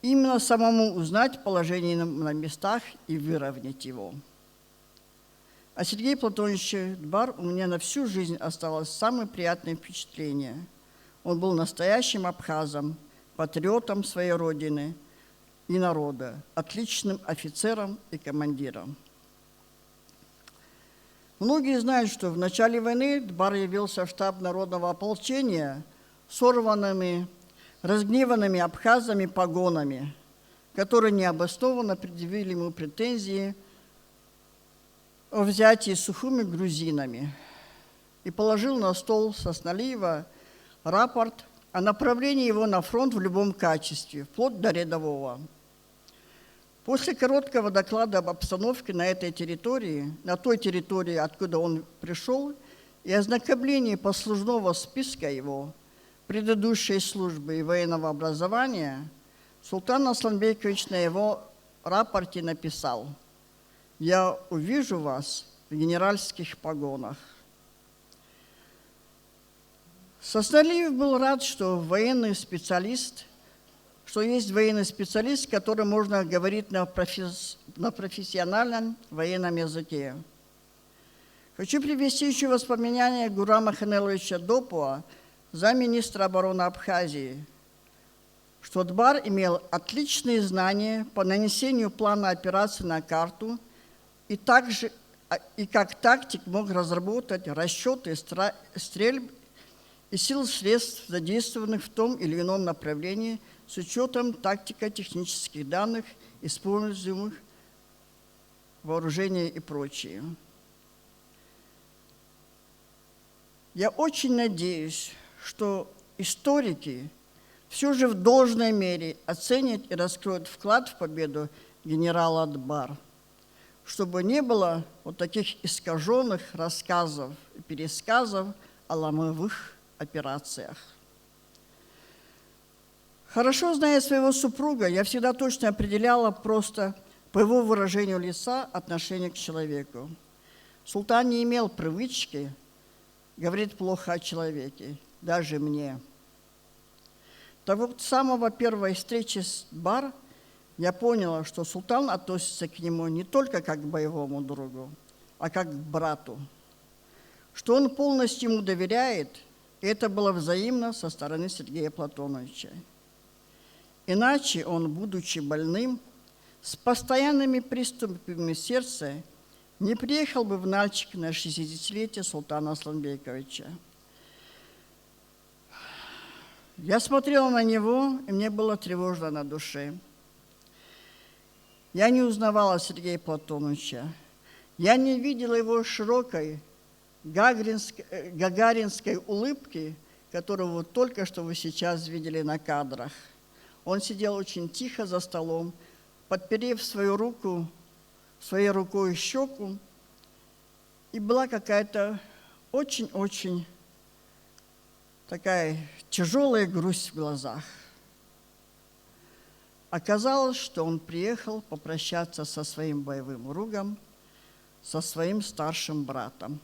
именно самому узнать положение на, на местах и выровнять его. О Сергее Платоновиче Дбар у меня на всю жизнь осталось самое приятное впечатление. Он был настоящим абхазом, патриотом своей родины и народа, отличным офицером и командиром. Многие знают, что в начале войны Дбар явился в штаб народного ополчения с сорванными, разгневанными абхазами погонами, которые необоснованно предъявили ему претензии о взятии Сухуми грузинами, и положил на стол Сосналиева рапорт о направлении его на фронт в любом качестве, вплоть до рядового. После короткого доклада об обстановке на этой территории, на той территории, откуда он пришёл, и ознакомления послужного списка его, предыдущей службы и военного образования, Султан Асланбекович на его рапорте написал: «Я увижу вас в генеральских погонах». Сасналиев был рад, что военный специалист, что есть военный специалист, с которым можно говорить на профес-, на профессиональном военном языке. Хочу привести ещё воспоминания Гурама Ханеловича Допуа, замминистра обороны Абхазии, что Дбар имел отличные знания по нанесению плана операции на карту и также, а, и как тактик мог разработать расчёты стра-, стрельб и сил средств, задействованных в том или ином направлении, с учётом тактико-технических данных, используемых вооружения и прочее. Я очень надеюсь, что историки всё же в должной мере оценят и раскроют вклад в победу генерала Дбар, чтобы не было вот таких искажённых рассказов и пересказов о ломовых операциях. Хорошо зная своего супруга, я всегда точно определяла просто по его выражению лица отношение к человеку. Султан не имел привычки говорить плохо о человеке, даже мне. Так вот, с самого первой встречи с Бар я поняла, что Султан относится к нему не только как к боевому другу, а как к брату, что он полностью ему доверяет, и это было взаимно со стороны Сергея Платоновича. Иначе он, будучи больным, с постоянными приступами сердца, не приехал бы в Нальчик на шестидесятилетие Султана Асланбековича. Я смотрела на него, и мне было тревожно на душе. Я не узнавала Сергея Платоновича. Я не видела его широкой гагринск-, э, гагаринской улыбки, которую вот только что вы сейчас видели на кадрах. Он сидел очень тихо за столом, подперев свою руку, своей рукой щёку, и была какая-то очень-очень такая тяжёлая грусть в глазах. Оказалось, что он приехал попрощаться со своим боевым другом, со своим старшим братом.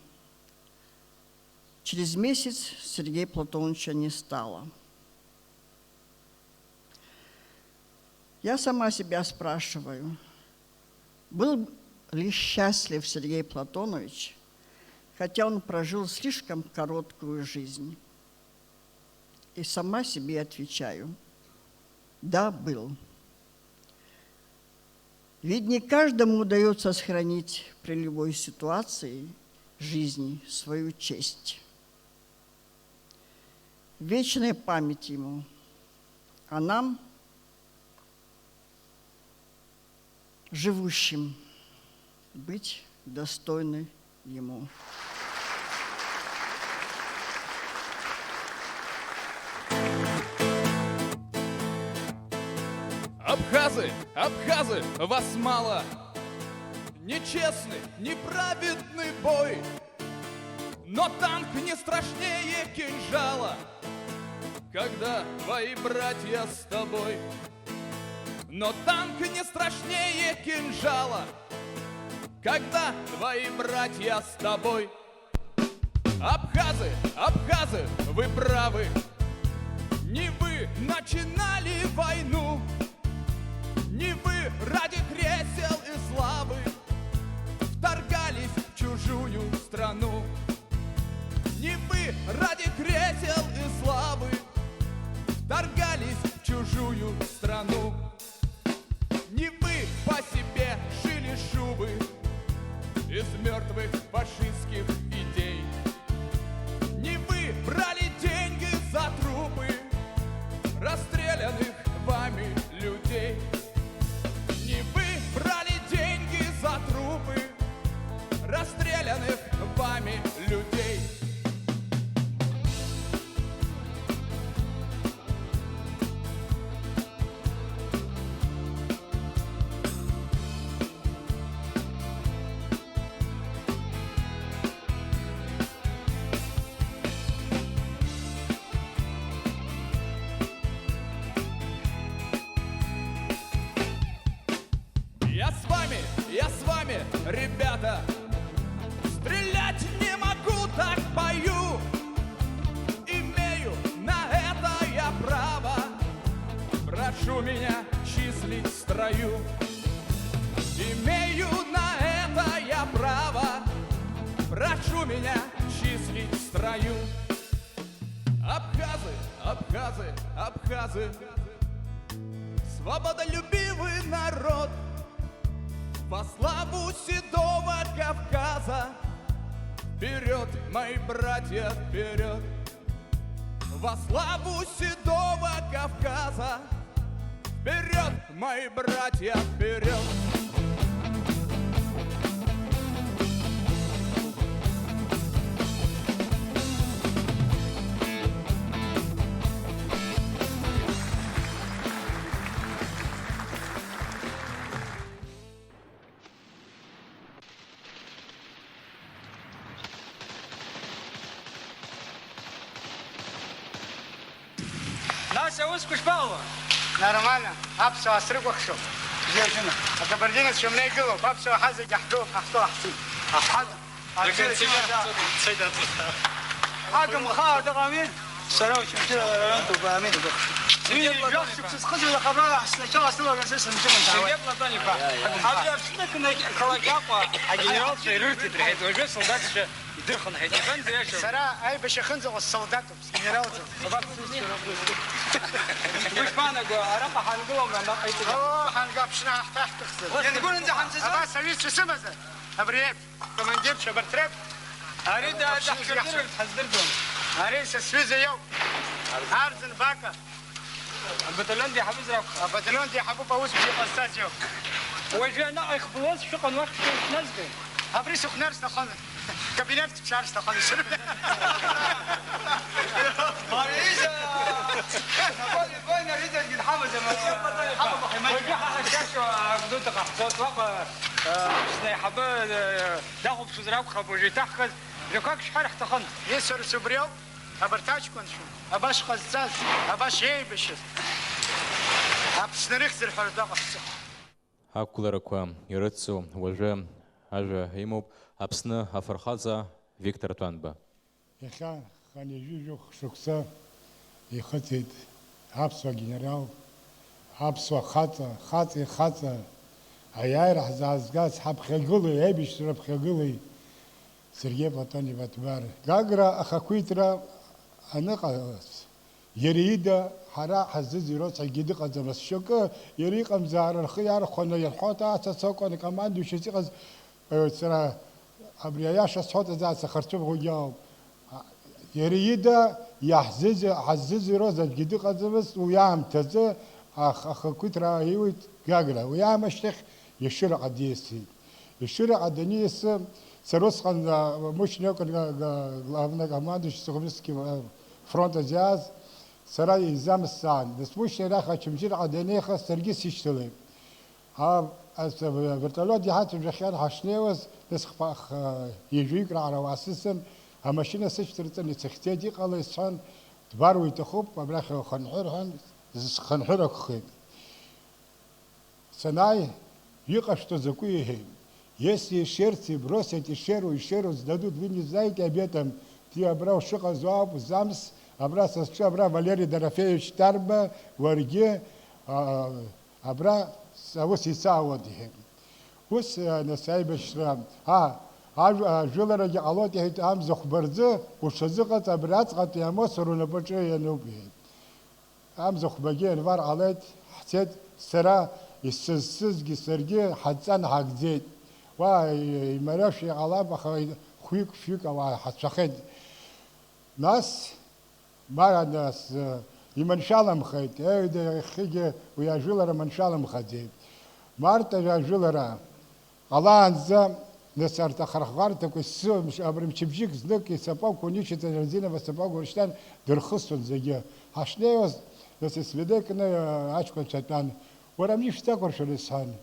Через месяц Сергея Платоновича не стало. Я сама себя спрашиваю, был ли счастлив Сергей Платонович, хотя он прожил слишком короткую жизнь? И сама себе отвечаю: да, был. Ведь не каждому удаётся сохранить при любой ситуации жизни свою честь. Вечная память ему, а нам, живущим, быть достойны ему. Абхазы, абхазы, вас мало! Нечестный, неправедный бой! Но танк не страшнее кинжала, когда твои братья с тобой. Но танк не страшнее кинжала, когда твои братья с тобой. Абхазы, абхазы, вы правы. Не вы начинали войну, не вы ради кресел и славы вторгались в чужую страну. Не вы ради кресел и славы вторгались в чужую страну. Не вы по себе шили шубы из мёртвых фашистских идей. Не вы брали деньги за трупы расстрелянных вами людей. Не вы брали деньги за трупы расстрелянных вами людей. Меня числить в строю. Имею на это я право. Прошу меня числить в строю. Абхазы, абхазы, абхазы. Свободолюбивый народ. Во славу Седого Кавказа. Вперед, мои братья, вперед. Во славу Седого Кавказа. Вперед, мои братья, вперед! Нас аусқәа шԥаҟало? Нормально. Аԥсуаа срыкәыхшоуп. Бзиа бзианы. Акабардинеццәа мны игылоуп. Аԥсуаа ҳазегьы ҳдәылоуп, ҳахьтәоу ҳцеит. Ҳаԥҳаз. Ҳагымхаа дыҟами? Сара Очамчыра араионтәуп, Амин. Ҩажәа шықәса схыҵуеит, аха абра сначала сылаган са сымшьын. Сергеи Платон-иԥа, абри Аԥсны ақалақь Аҟәа агенералцәа ирырҭеит рҳәеит, уажәы асолдаҭцәа идырхынҳәит, иҳәан, зиашоуп. Сара аибашьра ахьынӡаҟоу ссолдаҭуп, сгенералӡам. Уи шԥаанаго, араҟа ҳангылома, наҟ иҵегь? Ало, ҳанга Аԥсны ҳаҳҭахьҭахӡам. Иангәырынӡа ҳамцаӡои? Абас аҩызцәа сымазар, абри еиԥш. Командирцәа абарҭ реиԥш. Ари да-, аԥшьны даҳшәырдыруеит, изиаҳшоит. Ҳаздырӡом. Ари са сҩыза иоуп. Арӡын Бака. Абаталион деиҳабыз ракәхап. Абаталион деиҳабуп, аус бзиа ҟазҵаз иоуп. Уажәы анаҟа ихбылуаз шәыҟан, уахь шәназгеит. Абри сыхәнар сҭахын. Кабинет сыԥшаар сҭахын, ишырҳәо. Мариза! Напали, война, рыцарь, Гильхамаза, Мария, Гильхамаза, Мария. Уажәы ҳа ҳахьиашоу, а, Гәдоуҭаҟа ҳцоит, уаҟа, а, Аԥсны аиҳабы, а, дахәаԥшызар акәхап, уажәы иҭаҳхыз, жәақәак шәҳәар ҳҭахын. Исҳәарц убриоуп, абарҭ аҷкәынцәа, абас ҟазҵаз, абас еибашьыз. Аԥсны рыхьӡ рҳәара дәаҟаҳҵо. Ақәгыларақәа ирыцу уажәы ажәа имоуп Аԥсны афырхаҵа Виктор Ҭәанба. Иахьа хынҩажәижәохә шықәса ихыҵит аԥсуа генерал, аԥсуа хаҵа, хаҵеи хаҵа, аиааира ҳзаазгаз ҳаԥхьагылеи, аибашьцәа рыԥхьагылеи, Сергеи Платон-иԥа Ҭбар. Гагра ахақәиҭра аныҟалаз, иара ида ҳара ҳазыӡырҩуаз аӡәгьы дыҟаӡамызт. Шьоукы иара иҟамзаара рхы иархәаны ирҳәоит, ацацокәан командующийс иҟаз, э, сара абри аиаша сҳәоит, азааца хырцәыбӷагьы ауп. Иара ида иаҳзыӡ-, ҳаззыӡырҩуаз аӡәгьы дыҟаӡамызт уи аамҭазы, ах-, ахақәиҭра ииуит Гагра. Уи аамышьҭахь Ешыраҟа диасит. Ешыраҟа даниасы, сара усҟан, а, мощный округа, га-, главнокомандующий Сухумлинский, а, фронт азы иааз, сара изамысцаан. Нас мощный арахь Очамчыраҟа данеиха, саргьы сишьҭалеит. А, ас-, вертолиот иҳацәажәахьан ҳашнеиуаз, нас хԥа-, х-, ҩажәаҩык раҟара уаасысын, амашьына сышьҭарҵан исыхьӡеит, иҟалеи сҳәан, Ҭбар уиҭахуп, абрахь ухынҳәыр ҳәан, схынҳәыр акәхеит. Санааи, иҟашәҵо закәи иҳәеит. Если Ишерцы бросят Ишеру, Ишеру сдадут, вы не знаете об этом, ты абра ушыҟаз ауп, узамс, абра са сҿы, абра Валери Дорофеевич Ҭарба, уаргьы, а, абра с-, аус исаауеит, иҳәеит. Ус, а, нас аибашьра, а, ажә-, ажәыларагьы ҟалоит, иҳәеит, амза хәба рзы, уҽазыҟаҵ, абри аҵҟатәи амоцәа рнапаҿы иануп, иҳәеит. Амза хәбагьы ианвар ҟалеит, ҳцеит, сара исызцызгьы саргьы ҳадҵан ҳагӡеит. Уа, имариашәа иҟалап, аха хәҩык-фҩык ауаа ҳацәахеит. Нас, ма, нас, э, иманшәаламхеит, еҩда иахьагьы уи ажәылара маншәаламхаӡеит. Март ажәылара ҟалаанӡа, нас, арҭ ахырхарҭақәа, сы-, мш-, абри мчыбжьык знык исапог уничица резиновый сапог уршьҭан, дырхысуан зегьы. Ҳашнеиуаз, нас, исведекны, э, аҷкәынцәа тәан. Уара, абни шәзақәыршәарыз, сҳәан.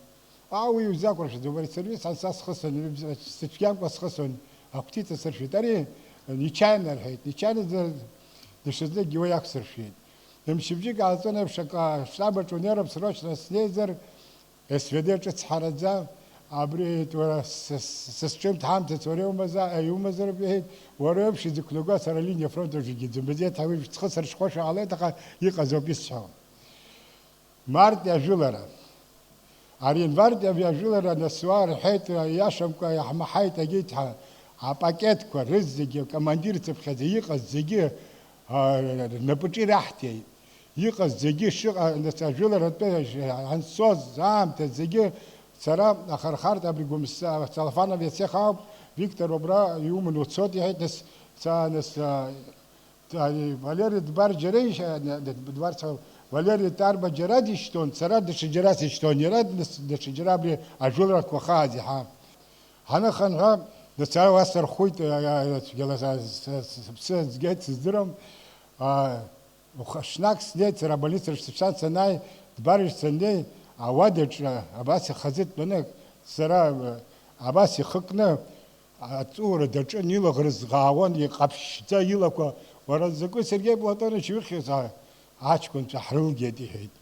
Аа, уи узақәыршәаӡом, ари сырҩыцҳан, са схысуан, сыцәгьамкәа схысуан, акәтица сыршәит. Ари, э, нечаянно, рҳәеит, нечаянно д-, даҽазныкгьы уи ақәсыршәеит. Мчыбжьык ааҵәаны еиԥш акы, аштаб аҿы унеироуп, срочно снеизар, С В Д ҿыц ҳараӡа, абри, уара, с-, с-, сысҿымҭ ҳамҭац уара иумаза-, иумазароуп, иҳәеит, уара уеиԥш изықәнаго сара алиниа афронт аҿы егьыӡам, бзиа ҭауеит, схы сырҽхәашәа ҟалеит, аха иҟазоуп исҳәо. Март иажәылара. Ари январтәи ажәылара анасуа рҳәеит, иашамкәа иаҳмаҳаит агьеит ҳәа, апакетқәа рызегьы, акомандир цыԥхьаӡа иҟаз зегьы, а, рнапаҿы ираҳҭеит. Иҟаз зегьы шыҟа-, нас ажәыларатәы анцоз аамҭа зегьы сара ахархарт абри Гәымсҭа, Целофанов иацех ауп, Виктор, убра иуман уцот, иҳәеит, нас, са, нас, а, Ари Валери Дбар џьара ишьа-, д-, д-, Дбар цо, Валери Тарба џьара дишьҭон, сара даҽа џьара сишьҭон, иара дас-, даҽа џьара абри ажәыларақәа хааӡа иҳа-, ҳанахынҳәа, дацара уа сырхәит, а, а, а, цәгьала са, са, са, сыԥсы згеит, сыздырам. А, ух-, ҽнак снеит, сара абольницаҿ сыԥсан санааи, Дбарыжә саннеи, ауадаҿы абас ихазы дтәаны, сара, а, абас ихы кны, Аҵәуара даҿын, илаӷырӡ ӷаауан, иҟаԥшьӡа илақәа, уара закәи, Сергеи Платонович, иухьыз, а-, аҷкәынцәа ҳрылгеит, иҳәеит.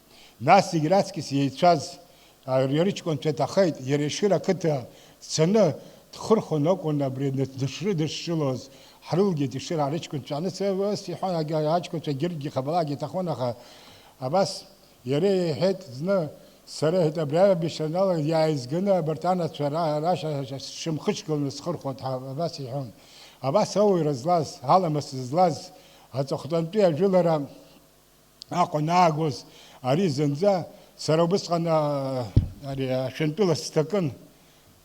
Нас зегь раҵкыс еицәаз, а, иара иҷкәынцәа иҭахеит, иара Ешыра ақыҭа дцаны дхырхәон акәын абри ны-, дышрыдышшылоз, ҳрылгеит Ешыра рыҷкәынцәа, аныс, ус иҳәон, ага-, аҷкәынцәа егьырҭгьы хабалак иҭахон, аха абас Иара иҳәеит зны, сара, иҳәеит, абри аибашьра аналага иааизганы абарҭ анацәа ра-, рашьа сшымхышгыланы схырхәоит ҳәа абас иҳәон. Абас ауаҩра злаз, аламыс злаз, аҵыхәтәантәи ажәылара Аҟәа анаагоз, ари зынӡа сара убысҟан, а, ари ашәантәыла сҭакын.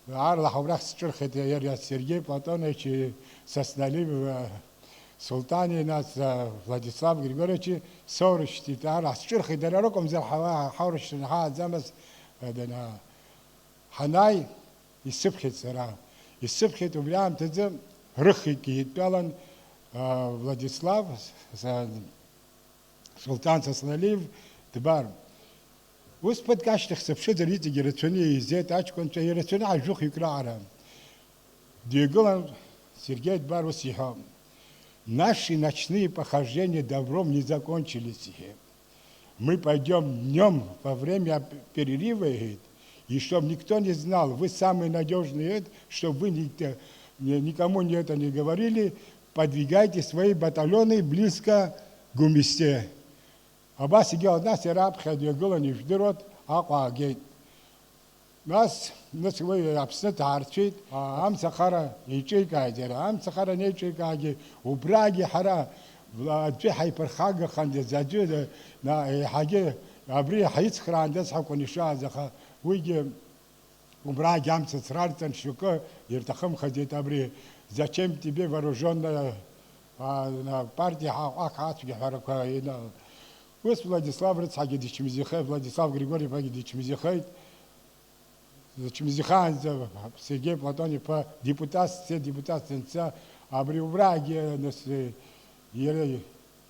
Аарлаҳа убрахь сҿырхит иара Сергеи Платоновичи Сасналиев, Султани, нас, Владислав Григорьевичи соурышьҭит, аарлаҳа сҿырхит, дара ракәымзар ҳауа ҳаурышьҭны ҳааӡамыз, дана-, ҳанааи, исыԥхьеит сара. Исыԥхьеит убри аамҭазы рыхҩыкгьы идтәалан, Владислав, Сулҭан Сасналиев Дбар. Ус ԥыҭк ашьҭахь сыԥшызар, иҵегь ирацәаны еизеит аҷкәынцәа, ирацәаны ҳажәохҩык раҟара. Дҩагылан, Сергеи Дбар ус иҳәон: «Наши ночные похождения добром не закончились», — иҳәеит. «Мы пойдём днём во время п-, перерыва», — иҳәеит, «и чтоб никто не знал, вы самый надёжный, это, чтоб вы никто, ни-, никому не это не говорили, подвигайте свои батальоны близко к Гумисте». Абас егьа нас иара аԥхьа дҩагылан ижәдыруеит, Аҟәа аагеит. Нас, нас уи Аԥсны даарцәеит, а-, амцахара еиҿикааит иара. Амцахара анеиҿикаагьы, убрагьы ҳара, вла-, аӡәы ҳаиԥырхагахандаз, аӡәы, на-, еиҳагьы абри ҳаицхраандаз ҳакәын ишааз, аха уигьы Убрагь амца црарҵан шьоукы ирҭахымхаӡеит абри, зачем тебе вооружённая, а, на, партиа ҳәа аҟәақ ацәгьаҳәарақәа ина-, ус Владислав рыцҳагьы дычмазаҩхеит, Владислав Григорьев-иԥагьы дычмазаҩхеит. Дычмазаҩхаанӡа Сергеи Платон-иԥа депутатс дцеит, депутатс данца, абри убрагьы, нас, иара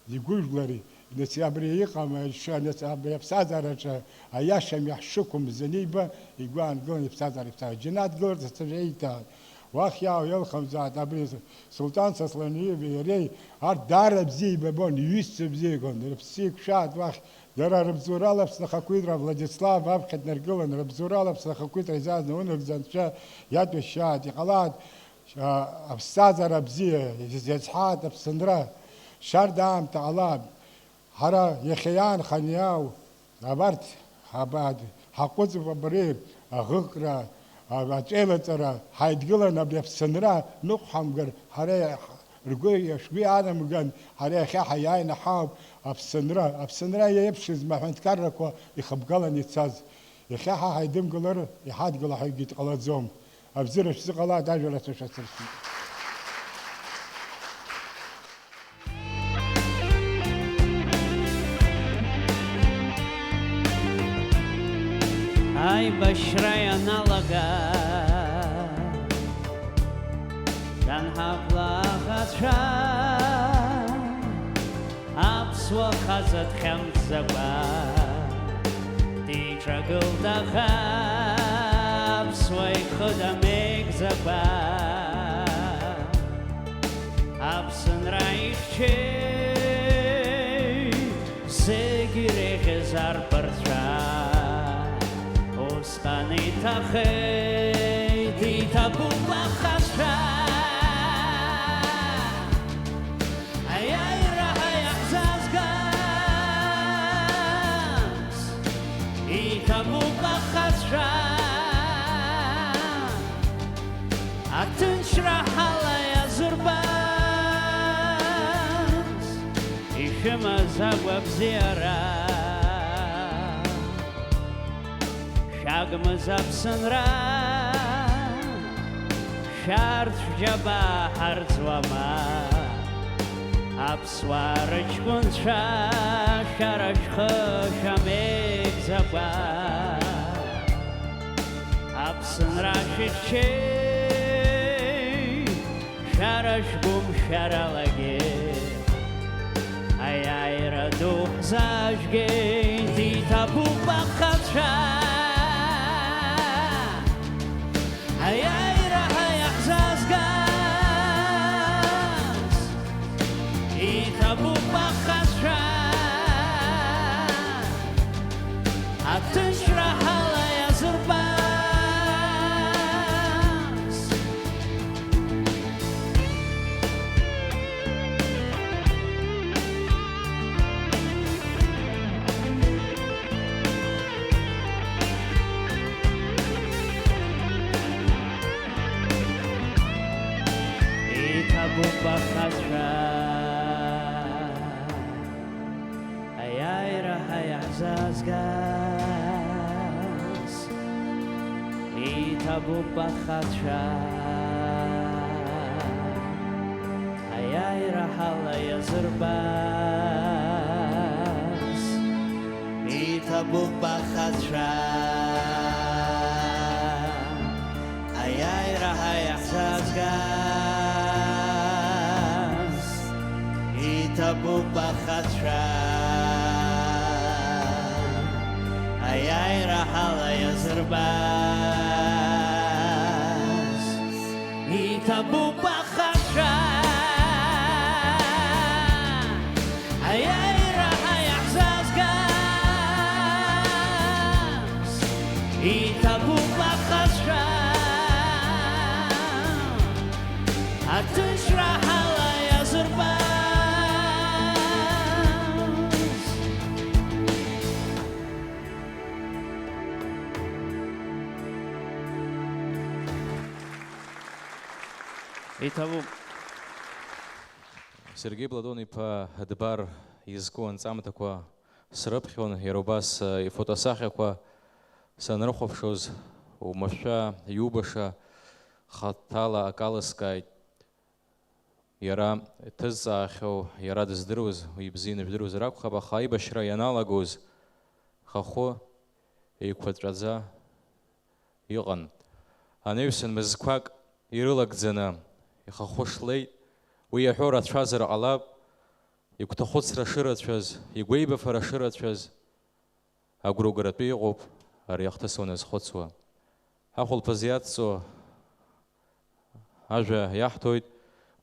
Игәыжәлари, нас абри иҟам, ш-, нас абри аԥсҭазаараҿы аиаша мҩа ҳшықәымз аниба, игәы аангылан иԥсҭазаара иԥсҭазаара. Џьанаҭ гыларц ацәажәа иҭан. Уахь иаау иалхымзааит, абри Сулҭан Сосланиеви иареи арҭ даара бзиа еибабон, иҩызцәа бзиақәан, рыԥсы еиқәшәааит уахь, дара рыбзоурала Аԥсны ахақәиҭра Владислав аԥхьа днаргылан, рыбзоурала Аԥсны ахақәиҭра изааз наунагӡа Анцәа иаҭәашьааит, иҟалааит. Аԥсҭазаара бзиа, изеицҳааит Аԥсынра, шьарда аамҭа ҟалап. Ҳара иахьа иаанханы иаау абарҭ ҳаба-, ҳаҟәыҵып абри аӷыкра, а-, аҵеилаҵара, ҳаидгылан абри Аԥсынра ныҟәҳамгар, ҳара иаҳ-, ргәы, шәгәы иаанамган, ҳара иахьа ҳаиааины ҳаауп Аԥсынра. Аԥсынра иеиԥшызма аҳәынҭқаррақәа ихыбгалан ицаз? Иахьа ҳа ҳаидымгылар, иҳадгыла ҳәагьы дҟалаӡом. Абзиара шәзыҟалааит, ажәа рацәа шәасыршәит. Аибашьра ианалага, данҳавла аӷацәа, аԥсуа хаза дхьамҵӡакәа диҿагылт аӷа, аԥсуа ихы дамеигӡакәа. Аԥсынра ихьчеит зегь иреиӷьыз арԥарцәа. Усҟан иҭахеит, иҭабуп ахацәа. Аиааира ҳәа иаҳзаазгаз, Ҭынчра ҳала иазырбаз, ишәымаз агәабзиара, шәагмыз Аԥсынра, шәарҭ шәџьабаа ҳарӡуама? Аԥсуаа рыҷкәынцәа, шәара шәхы шәамеигӡакәа, Аԥсынра шәыхьчеит, шәара шәгәымшәаралагьы аиааира ду ҳзаажәгеит, иҭабуп ахацәа. Аиааира ҳа иаҳзаазгаз, иҭабуп ахацәа, аҭынчра ҳала иазырбаз. Иҭабуп ахацәа, аиааира ҳа иаҳзаазгаз, иҭабуп ахацәа, аиааира ҳала иазырбаз. Иҭабуп ахацәа, аиааира ҳа иаҳзаазгаз. Иҭабуп ахацәа, аиааира ҳала иазырбаз. Иҭабуп ахацәа, аиааира ҳа иаҳзаазгаз. Иҭабуп ахацәа, аҭынчра ҳала иазырбаз. Иҭабуп. Сергеи Платон-иԥа Адбар изку анҵамҭақәа срыԥхьон, иара убас, э, ифотосахьақәа санрыхәаԥшуаз, умашәа, иубаша хаҭала акы алыскааит. Иара дҭызҵаахьоу, иара дыздыруаз, уи бзианы жәдыруазар акәхап, аха аибашьра ианалагоз, ихахәы еиқәаҵәаӡа иҟан. Анаҩсан мызқәак ирылагӡаны ихахәы шлеит, уи иаҳәо рацәазар ҟалап, игәҭахәыцра шырацәаз, игәеибафара шырацәаз, агәра-гәратәы иҟоуп ари ахҭыс уаназхәыцуа. Ахәылԥаз иацҵо ажәа иаҳҭоит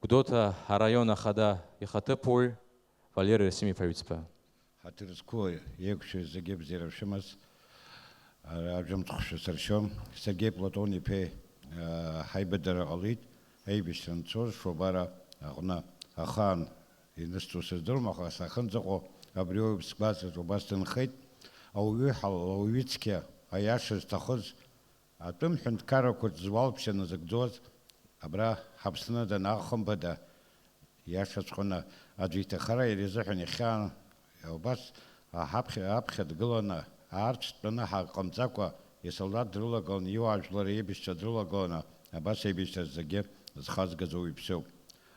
Гәдоуҭа араион ахада ихаҭыԥуаҩ Валери Расим-иԥа Ҩӡба. Ҳаҭыр зқәу еиқәшәаз зегьы абзиара шәымаз, ара ажәымҭхәшәа сыршьом. Сергеи Платон-иԥеи, аа, ҳаибадара ҟалеит, аибашьра анцоз Шобара аҟны. Ахаан ианысҵо сыздыруам, аха сахьынӡаҟоу абри ауаҩ сгәаҵаҿ убас дынхеит. Ауаҩы ҳал-, ауаҩы цқьа, аиаша зҭахыз, атәым ҳәынҭқаррақәа рзы уалԥшьа назыгӡоз, абра ҳаԥсны данаахымбада, иашаҵәҟьаны аӡәы иҭахара иара изыҳәан ихьаан, убас аҳаԥхьа, аԥхьа дгыланы, аарцә дтәаны ҳа-, ҟамҵакәа, исолдаҭ дрылагыланы, иуаажәлар еибашьцәа дрылагыланы, абас еибашьцәа зегьы зхазгаз уаҩԥсуп.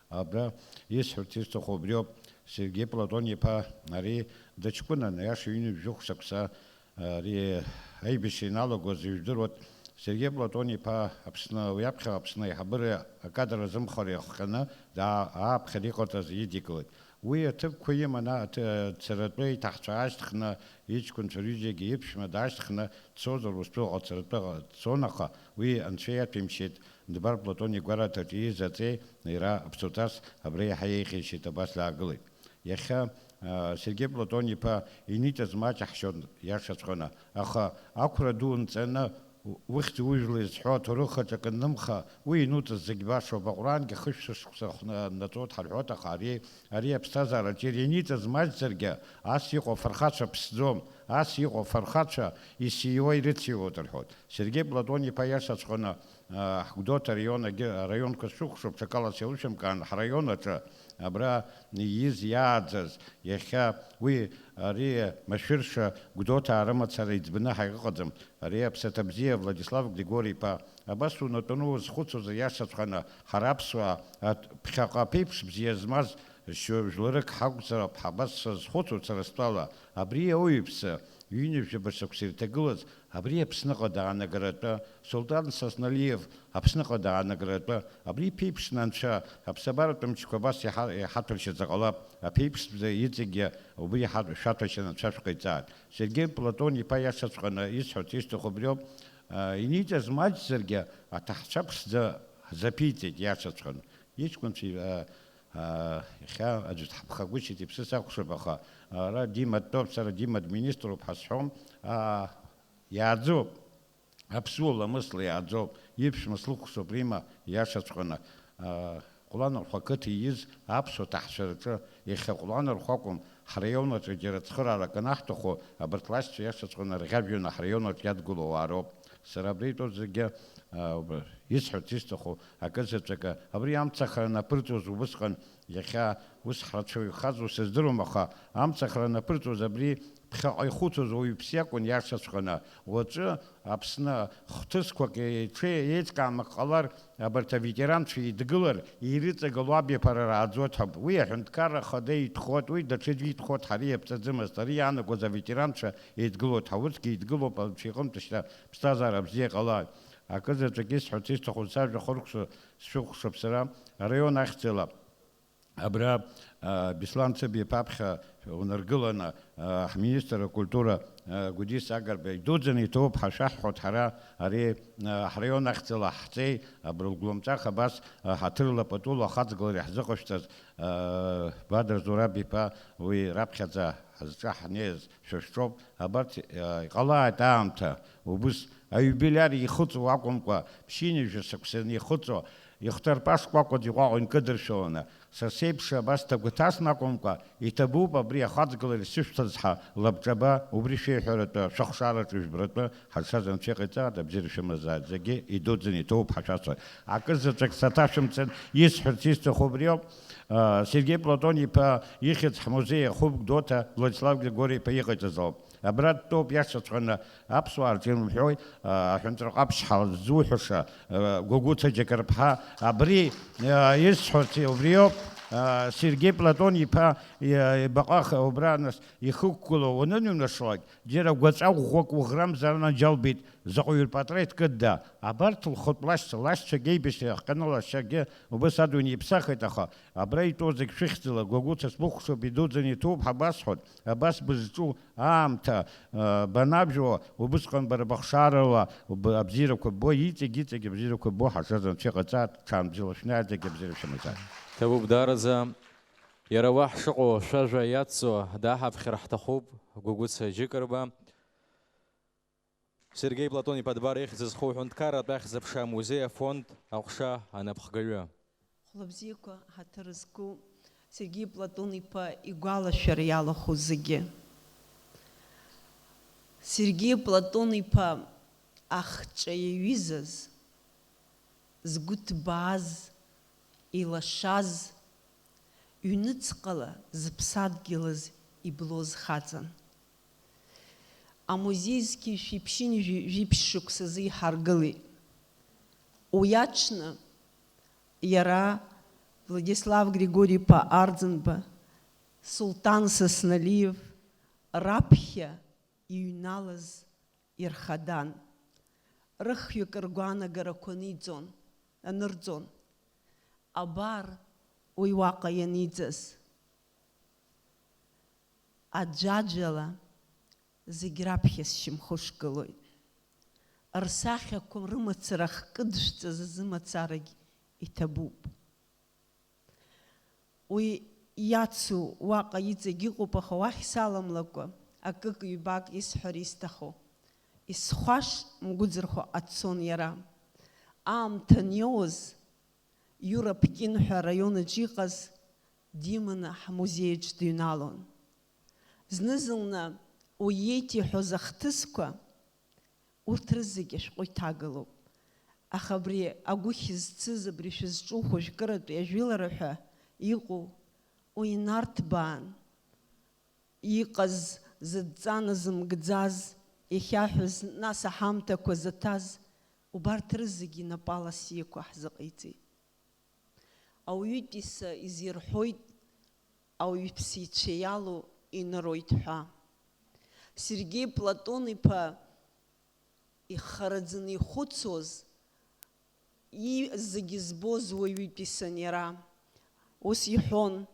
Абра исҳәарц исҭаху убриоуп, Сергеи Платон-иԥа ари дыҷкәынан, аиаша ҩынҩажәи жәохә шықәса ари аибашьра иналагоз ижәдыруеит. Сергеи Платон-иԥа Аԥсны, уи аԥхьа Аԥсны аиҳабыра акадр азымхара иахҟьаны даа-, ааԥхьара иҟарҵаз идикылеит. Уи аҭыԥқәа иман, аҭ-, царатәы иҭаҳцәа аашьҭхны, иҷкәынцәа рҩыџьагьы иԥшәма даашьҭхны дцозар, устәы ҟацаратәы дцон, аха уи Анцәа иаҭәеимшьеит, Дбар Платон игәараҭаҿ ииз аҵеи иара аԥсуҭас абра иаҳа еиӷьеишьеит, абас даагылеит. Иахьа, аа, Сергеи Платон-иԥа иниҵаз маҷ ҳшьон, иашаҵәҟьаны, аха ақәра ду нҵаны, ухьӡ-ужәла изҳәо аҭоурых аҿы акы анымха, уи инуҵаз зегь башоуп. Аҟәраангьы хышә-шықәса хнаҵоит ҳарҳәоит, аха ари, ари аԥсҭазаараҿы иара иниҵаз маҷзаргьы, ас иҟоу афырхацәа ԥсӡом, ас иҟоу афырхацәа исиуа ирыциуоит рҳәоит. Сергеи Платон-иԥа иашаҵәҟьаны, Ҳгәдоуҭа араион агьы-, араионқәа сшәыхәшоуп, ҽакала сеилышәымкаан, ҳраион аҿы абра ииз иааӡаз, иахьа уи, ари машәыршәа Гәдоуҭаа рымацара иӡбаны ҳаиҟыҟаӡам. Ари аԥсаҭа бзиа Владислав Григори-иԥа, абас унатәаны узхәыцуаз, иашаҵәҟьаны, ҳара аԥсуаа, ат-, ԥхьаҟа аԥеиԥш бзиа змаз шьо-, жәларык ҳакәзароуп, ҳабас сазхәыцуеит сара стәала, абри ауаҩԥсы, ҩынҩажәаба шықәса ирҭагылаз, абри Аԥсныҟа даанагаратәы, Султан Сасналиев Аԥсныҟа даанагаратәы, абри иԥеиԥшны анцәа, аԥсабаратә мчқәа абас иҳа-, иҳаҭәашьаӡа ҟалап, аԥеиԥшӡа иҵегьы убри иҳа-, шәаҭәашьаны анцәа шәҟаиҵааит. Сергеи Платон-иԥа иашаҵәҟьаны исҳәарц исҭаху убриоуп, а, иниҵаз маҷзаргьы аҭаҳцәа ԥшӡа ҳзаԥиҵеит иашаҵәҟьаны. Иҷкәынцәа, а, а, иахьа аӡәы дҳаԥхагәышьеит, иԥсы сакәшап, аха ара Дима дтәоуп, сара Дима дминиструп ҳәа сҳәом, а, иааӡоуп. Аԥсуа ламысла иааӡоуп, иԥшәма слыхәшоуп, Рима, иашаҵәҟьаны, аа, Ҟәланырхәа ақыҭа ииз аԥсуа ҭаҳцәа рҿы, иахьа Ҟәланырхәа акәым, ҳраион аҿы џьара ацхыраара акы анаҳҭаху, абарҭ лашьцәа иашаҵәҟьаны рӷьажәҩаны ҳраион аҿы иадгылоу ауаа роуп. Сара абра итәоу зегьы, аа, исҳәарц исҭаху акы заҵәык, абри амцахара анаԥырҵуаз убысҟан, иахьа ус ҳрацәаҩхазу сыздыруам, аха амцахара анаԥырҵуаз абри ԥхьаҟа ихәыцуаз уаҩԥс иакәын иашаҵәҟьаны. Уаҵәы Аԥсны хҭысқәак еиҽе-, еиҿкаам ак ҟалар, абарҭ аветеранцәа еидгылар, ирыҵагылоу абиԥара рааӡоит ҳәа. Уи аҳәынҭқарра ахада итәхоит, уи даҽаӡәы итәхоит, ҳара иаԥҵаӡымызт. Ари иаанаго аветеранцәа еидгылоит ҳәа, усгьы еидгылоуп, анцәа иҟынтә шьҭа ԥсҭазаара бзиа ҟалааит. Акы заҵәык исҳәарц исҭаху сажәа хыркәшо сшәыхәшоуп сара, араион ахьӡала. Абра, а, Беслан Цыбиа иԥаԥхьа унаргыланы, а, ҳминистр акультура, а, Гәдис Агарба идуӡӡаны иҭоуп ҳәа шәаҳҳәоит ҳара, ари, а, ҳраион ахьӡала ҳҵеи, абри лгәлымҵах абас, а, ҳаҭырла патула ахаҵгылара иаҳзыҟашәҵаз, а, Бадра Зураб-иԥа, уи раԥхьаӡа ҳазҿаҳнеиз шәа шәҿоуп, абарҭ, а, иҟалааит аамҭа, убыс аиубилиар ихыҵуа акәымкәа, ԥшьынҩажәа шықәса анихыҵуа, ихҭарԥа шкәакәаӡа иҟәаҟәа инкыдыршәаланы, са сеиԥш абас дагәаҭасны акәымкәа, иҭабуп абри ахаҵгылара исышәҭаз ҳәа лабҿаба, убри шәеиҳәаратәы, шәыхшараҿы, жәбаратәы ҳазшаз анцәа иҟаиҵааит, абзиара шәымазааит, зегьы идуӡӡаны иҭоуп ҳәа шәасҳәоит. Акы заҵәык саҭашәымҵан, исҳәарц исҭаху убриоуп, а, Сергеи Платон-иԥа ихьӡ ҳмузеи ахәы Гәдоуҭа Владислав Григори-иԥа иҟаиҵаз ауп. Абра дтәоуп, иашаҵәҟьаны аԥсуаа рҿы ирымҳәои, а, аҳәынҵәра ҟаԥшь ҳәа ззуҳәаша, а, Гәыгәыца Џьакарԥҳа, абри, а, исҳәарц убриоуп, а, Сергеи Платон-иԥа, и-, ибаҟа х-, убра, нас, ихықәгылоу уаныныҩнашлак, џьара гәаҵәа ӷәӷәак уӷрамзар анаџьалбеит, заҟаҩы рпатреҭ кыдда, абарҭ лхатә лашьцәа, лашьцәагь еибашьра иахҟьаны лашьцәагьы убас адунеи иԥсахит, аха абра итәоу зегь шәыхьӡала, Гәыгәыца сбыхәшоуп, идуӡӡаны иҭоуп ҳәа басҳәоит, абас бызҿу аамҭа, а, банабжьуа, убысҟан бара быхшаарала б-, абзиарақәа ббо, иҵегь, иҵегь абзиарақәа ббо ҳашаз анцәа иҟаҵааит, ҽаанбжьала шәнеи, зегь абзиара шәымаӡааит. Ҭабуп даараӡа, иара уа ҳшыҟоу шәажәа иацҵо дааҳаԥхьар ҳҭахуп, Гәыгәыца Џьыкырба. Сергеи Платон-иԥа Дбар ихьӡ зху аҳәынҭқарратә ахьӡ-аԥша амузеи афонд аҟәша анапхгаҩы. Хәлабзиақәа ҳаҭыр зқәу Сергеи Платон-иԥа игәалашәара иалахәу зегьы. Сергеи Платон-иԥа ахҿа иаҩызаз, згәы ҭбааз, илашаз, ҩныҵҟала зыԥсадгьылыз иблоз хаҵан. Амузеи зқьи жәиԥшьынҩажәи жәиԥшь шықәсазы иҳаргылеит. Уи аҽны иара Владислав Григори-иԥа Арӡынба, Сулҭан Сасналиев раԥхьа иҩналаз ирхадан. Рыхҩык ргәаанагарақәа аниҵон, анырҵон. Абар уи уаҟа ианиҵаз. Аӡәаӡәала зегь раԥхьа сшьамхы шгылоит. Рсахьақәа рымацара хкыдшәҵаз азы мацарагь иҭабуп. Уи иацу уаҟа иҵегь ыҟоуп, аха уахь саламлакәа, акык-ҩбак исҳәар исҭаху. Исхәаш мгәыӡырхәа ацон иара. Аамҭа аниоуз, Иура Ԥкьын ҳәа араион аҿы иҟаз диманы ҳмузеи аҿы дыҩналон. Зны-зынла уи иеиҭеиҳәоз ахҭысқәа, урҭ рызегь ашәҟәы иҭагалоуп. Аха абри агәыхь зцыз, абри шәызҿу хәажәкыратәи ажәылара ҳәа иҟоу, уи инарҭбаан иҟаз, зыдҵа назымкӡаз, иахьаҳәыз, нас аҳамҭақәа заҭаз, убарҭ рызегьы инапала сиақәа ҳзыҟаиҵеит. Ауаҩытәыҩса изирҳәоит, ауаҩԥсыҩцәа иалоу иныроит ҳәа. Сергеи Платон-иԥа ихараӡаны ихәыцуаз, и-, зегьы збоз уаҩытәыҩсан иара. Ус иҳәон,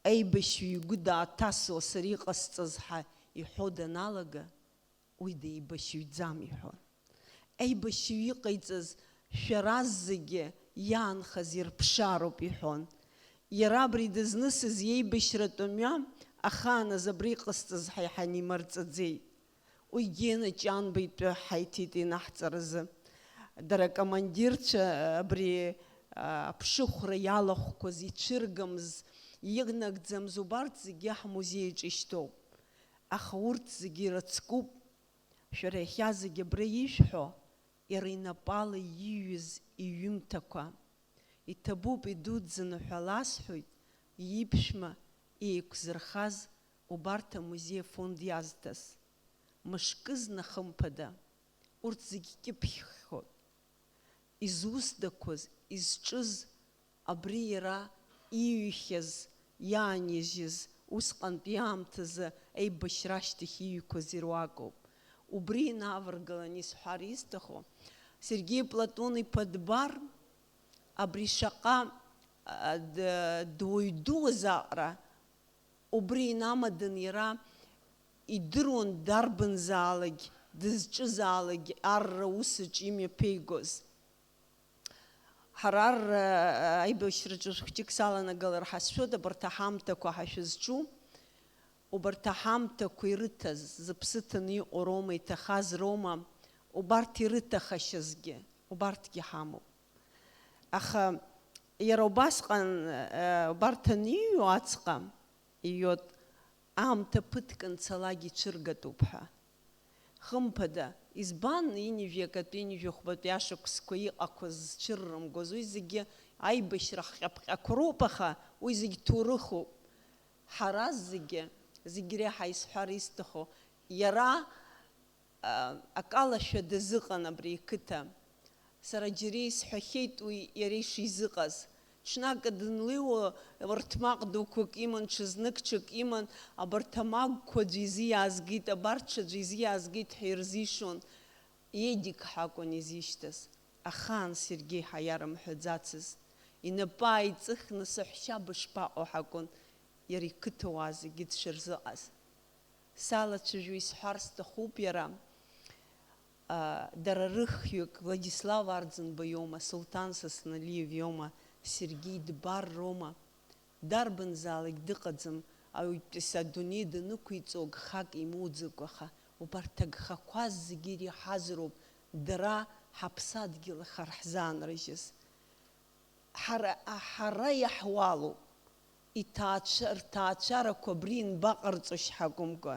аибашьҩы игәы дааҭасуа сара иҟасҵаз ҳәа иҳәо даналага, уи деибашьҩӡам, иҳәон. Аибашьҩы иҟаиҵаз шәара зегьы иаанхаз ирԥшаароуп, иҳәон. Иара абри дызнысыз иеибашьратә мҩа ахааназ абра иҟасҵаз ҳәа иҳанимырҵаӡеит. Уигьы Гена Ҷанба итәы ҳаиҭеит инаҳҵаразы. Дара акомандирцәа абри, а, аԥшыхәра иалахәқәаз, ицәыргамз, инагӡамз, убарҭ зегьы ҳмузеи аҿы ишьҭоуп. Аха урҭ зегьы ирыцкуп. Шәара иахьа зегьы абра ишәҳәо, иара инапала ииҩыз иҩымҭақәа. Иҭабуп, идуӡӡаны ҳәа ласҳәоит, иԥшәма еиқәзырхаз убарҭ амузеи афонд иазҭаз. Мышкызны, хымԥада, урҭ зегь кьыԥхьхоит. Изусҭдақәаз, изҿыз, абри иара ииҩхьаз, иаанижьыз, усҟантәи аамҭазы аибашьра ашьҭахь ииҩқәаз ируакуп. Убри инаваргалан исҳәар исҭаху, Сергеи Платон-иԥа Дбар, абри шаҟа, а, д-, дуаҩ дуаз аҟара, убри инамаданы иара идыруан дарбанзаалак, дызҿызаалак арра усаҿ имҩаԥигоз. Ҳара ар-, аибашьраҿы хәҷык саланагалар ҳазшәоит, абарҭ аҳамҭақәа ҳашәызҿу, убарҭ аҳамҭақәа ирыҭаз, зыԥсы ҭаны иҟоу роума, иҭахаз роума, убарҭ ирыҭахашьазгьы, убарҭгьы ҳамоуп. Аха иара убасҟан, э, убарҭ аниҩуа аҵҟа, ииот, аамҭа ԥыҭк анцалак ицәыргатәуп ҳәа. Хымԥада, избан ҩынҩажәи акатәи, ҩынҩажәи хәбатәи ашықәсқәа иҟақәаз зцәыррымгоз, уи зегьы аибашьра хҟьаԥҟьақәа роуп, аха уи зегь ҭоурыхуп. Ҳара зегьы, зегь реиҳа исҳәар исҭаху, иара, а, акалашәа дазыҟан абри иқыҭа. Сара џьара исҳәахьеит уи иара ишизыҟаз. Ҽнак дынлеиуа, рҭмаҟ дуқәак иман, ҽазнык ҽак иман, абарҭ амагәқәа аӡәы изы иаазгеит, абарҭ ҽаӡәы изы иаазгеит ҳәа ирзишон. Едик ҳәа акәын изишьҭаз. Ахаан Сергеи ҳәа иарымҳәаӡацызт. Инапы ааиҵыхны, саҳәшьа бышԥаҟоу ҳәа акәын иара иқыҭауаа зегьы дшырзыҟаз. Салацәажәо исҳәар сҭахуп иара, а, дара рыхҩык Владислав Арӡынба иоума, Сулҭан Сасналиев иоума, Сергеи Дбар роума, дарбанзаалак дыҟаӡам, ауаҩытәыҩса адунеи данықәиҵо гхак имоуӡакәа, аха убарҭ агхақәа зегьы иреиҳаз роуп дара ҳаԥсадгьыл ахь ҳарҳзаанрыжьыз. Ҳара, ҳара иаҳуалуп, иҭаацәа-, рҭаацәарақәа абри ианбаҟарҵошь ҳакәымкәа,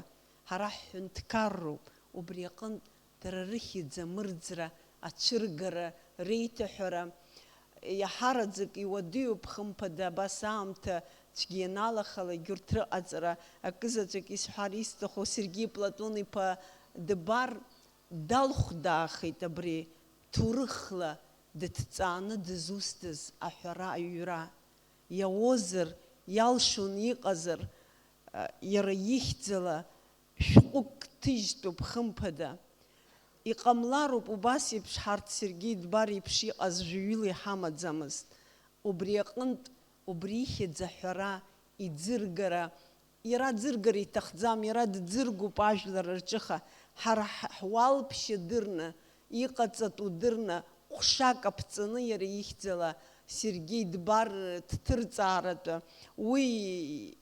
ҳара ҳҳәынҭқарроуп, убри аҟынтә дара рыхьӡ амырӡра, ацәыргара, реиҭаҳәара, иаҳараӡак иуадаҩуп, хымԥада, абас аамҭа цәгьа ианалахалак, урҭ рыҟаҵара, акызаҵәык исҳәар исҭаху, Сергеи Платон-иԥа Дбар далхәдаахеит абри ҭоурыхла дыҭҵааны дызусҭаз аҳәара аҩра. Иауазар, иалшон иҟазар, а, иара ихьӡала шәҟәык ҭыжьтәуп, хымԥада. Иҟамлароуп, убас еиԥш ҳарҭ Сергеи Дбар еиԥш иҟаз жәаҩыла иҳамаӡамызт. Убри аҟынтә, убри ихьӡ аҳәара, иӡыргара, иара аӡыргара иҭахӡам, иара дӡыргоуп ажәлар рҿыха. Ҳара ҳ-, ҳуалԥшьа дырны, иҟаҵатәу дырны, ҟәшак аԥҵаны иара ихьӡала Сергеи Дбар дҭырҵааратәы, уи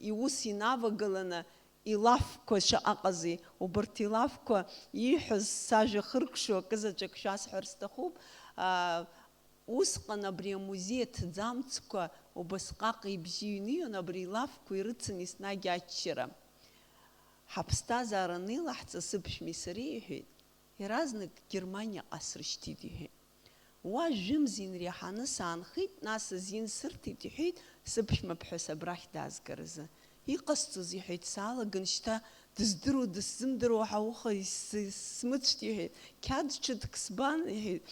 иус инавагаланы, илафқәа шаҟаҟази, убарҭ илафқәа ииҳәаз сажәа хыркәшо акызаҵәык шәасҳәар сҭахуп. Аа, усҟан абри амузеи аҭӡамцқәа убасҟак ибжьы иҩныҩуан, абри илафқәа ирыцын еснагь аччара. Ҳаԥсҭазаара анеилаҳҵа, сыԥшәми сареи, иҳәеит, иаразнак Германиаҟа срышьҭит, иҳәеит. Уа жәымз инреиҳаны саанхеит, нас азин сырҭеит, иҳәеит, сыԥшәмаԥҳәыс абрахь даазгаразы. Иҟасҵоз, иҳәеит, саалаган шьҭа дыздыруа, дысзымдыруа ҳауха ис-, смыцәт, иҳәеит. Қьаад ҽыҭк сбан, иҳәеит,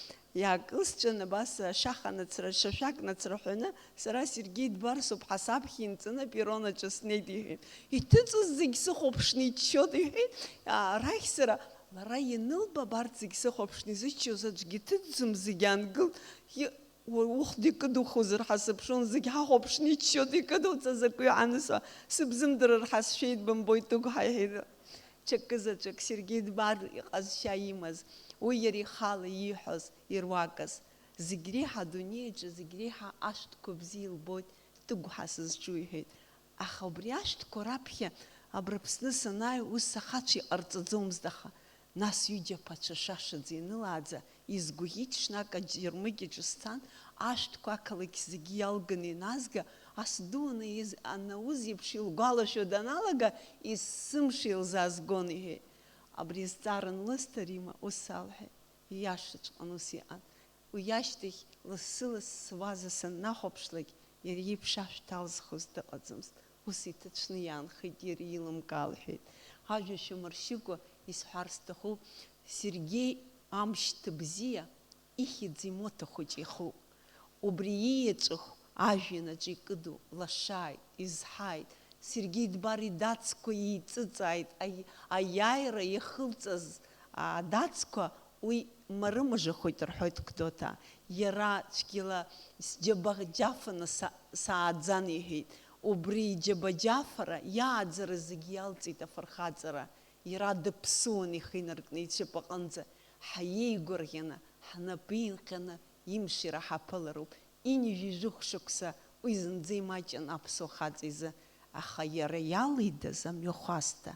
иаакылсҵәан, абас ашаха нацра-, шашәак нацраҳәаны, сара Сергеи дбар соуп ҳәа саԥхьа инҵаны аперрон аҿы снеит, иҳәеит. Иҭыҵыз зегь сыхәаԥшны иччот, иҳәеит, арахь сара. Лара ианылба, абарҭ зегь сыхәаԥшны изыччоз аӡәгьы иҭыҵӡом, зегь аангылт. Уа, ухәда икыдухозар ҳәа сыԥшуан, зегь ҳахәаԥшны иччоит, икыдуҵаз акы иаанысуа, сыбзымдырыр ҳәа сшәеит, бымбои, Тыгә, ҳа, иҳәеит. Ҽакызаҵәык Сергеи Дбар иҟазшьа имаз, уи иара ихала ииҳәоз, ируакыз. Зегь реиҳа адунеи аҿы, зегь реиҳа ашәҭқәа бзиа илбоит Тыгә ҳәа сызҿу, иҳәеит. Аха убри ашәҭқәа раԥхьа абра Аԥсны санааи, ус ахацәа иҟарҵаӡомызт, аха нас ҩыџьа ԥацәа шашаӡа ианылааӡа, изгәаӷьит ҽнак аџьармыкьаҿы сцан, ашәҭқәа ақалақь зегьы иалганы ианазга, ас ду анаиз-, анауз еиԥш илгәалашәо даналага, есымша илзаазгон, иҳәеит. Абри азҵаара анлысҭа, Рима, ус салҳәеит, ииашаҵәҟьан ус иҟан. Уи ашьҭахь, лассы-лассы суаза саннахәаԥшлак, иара иеиԥш ашәҭ алзхуаз дыҟаӡамызт. Ус иҭацәны иаанхеит иара илымкаа, лҳәеит. Ажәа шәамыршьыкәа исҳәар сҭахуп, Сергеи амшьҭа бзиа ихьӡ имоҭа хәыҷы ихуп. Убри ииаҵәахә ажәҩан аҿы икыду лашааит, изҳаит. Сергеи Дбар идацқәа еиҵыҵааит, аи-, аиааира иахылҵаз адацқәа уи марымажахоит рҳәоит Гәдоуҭа. Иара цәгьала сџьабаџьафаны са-, сааӡан иҳәеит. Убри иџьабаџьафара, иааӡара зегь иалҵит афырхаҵара. Иара дыԥсуан ихы инаркны ицәапаҟынӡа. Ҳаиеигәырӷьаны, ҳнапы инҟьаны имшира ҳаԥылароуп. Ҩажәи жәохә шықәса уи зынӡа имаҷын аԥсуа хаҵа изы. Аха иара иалидаз амҩахәасҭа.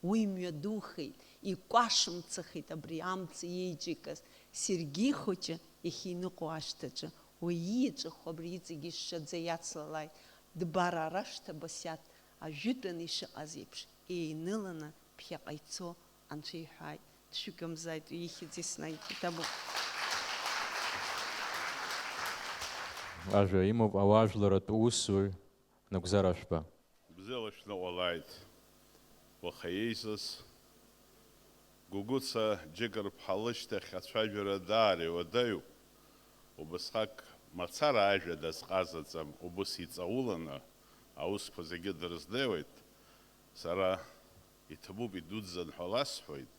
Уи мҩадухеит, икәашамцахеит абри амца иеиҿикыз Сергеи хәыҷы иахьиныҟәо ашҭаҿы. Уи ииаҵәахә абри иҵегь ишшаӡа иацлалааит, Дбар Арашҭа Басиаҭ ажәытәан ишыҟаз еиԥш, еиныланы ԥхьаҟа ицо Анцәа иҳәааит, дшәыгымзааит, уи ихьӡ еснагь иҭабуп. Ажәа имоуп ауаажәларратә усзуҩ Нагәзар Ашәба. Бзиала шәныҟәалааит. Уаха еизаз Гәыгәыца Џьыкырԥҳа лышьҭахь ацәажәара даара иуадаҩуп. Убасҟак мацара ажәа дазҟазаӡам, убас иҵауланы аусқәа зегьы дрызнеиуеит. Сара иҭабуп, идуӡӡан ҳәа ласҳәоит.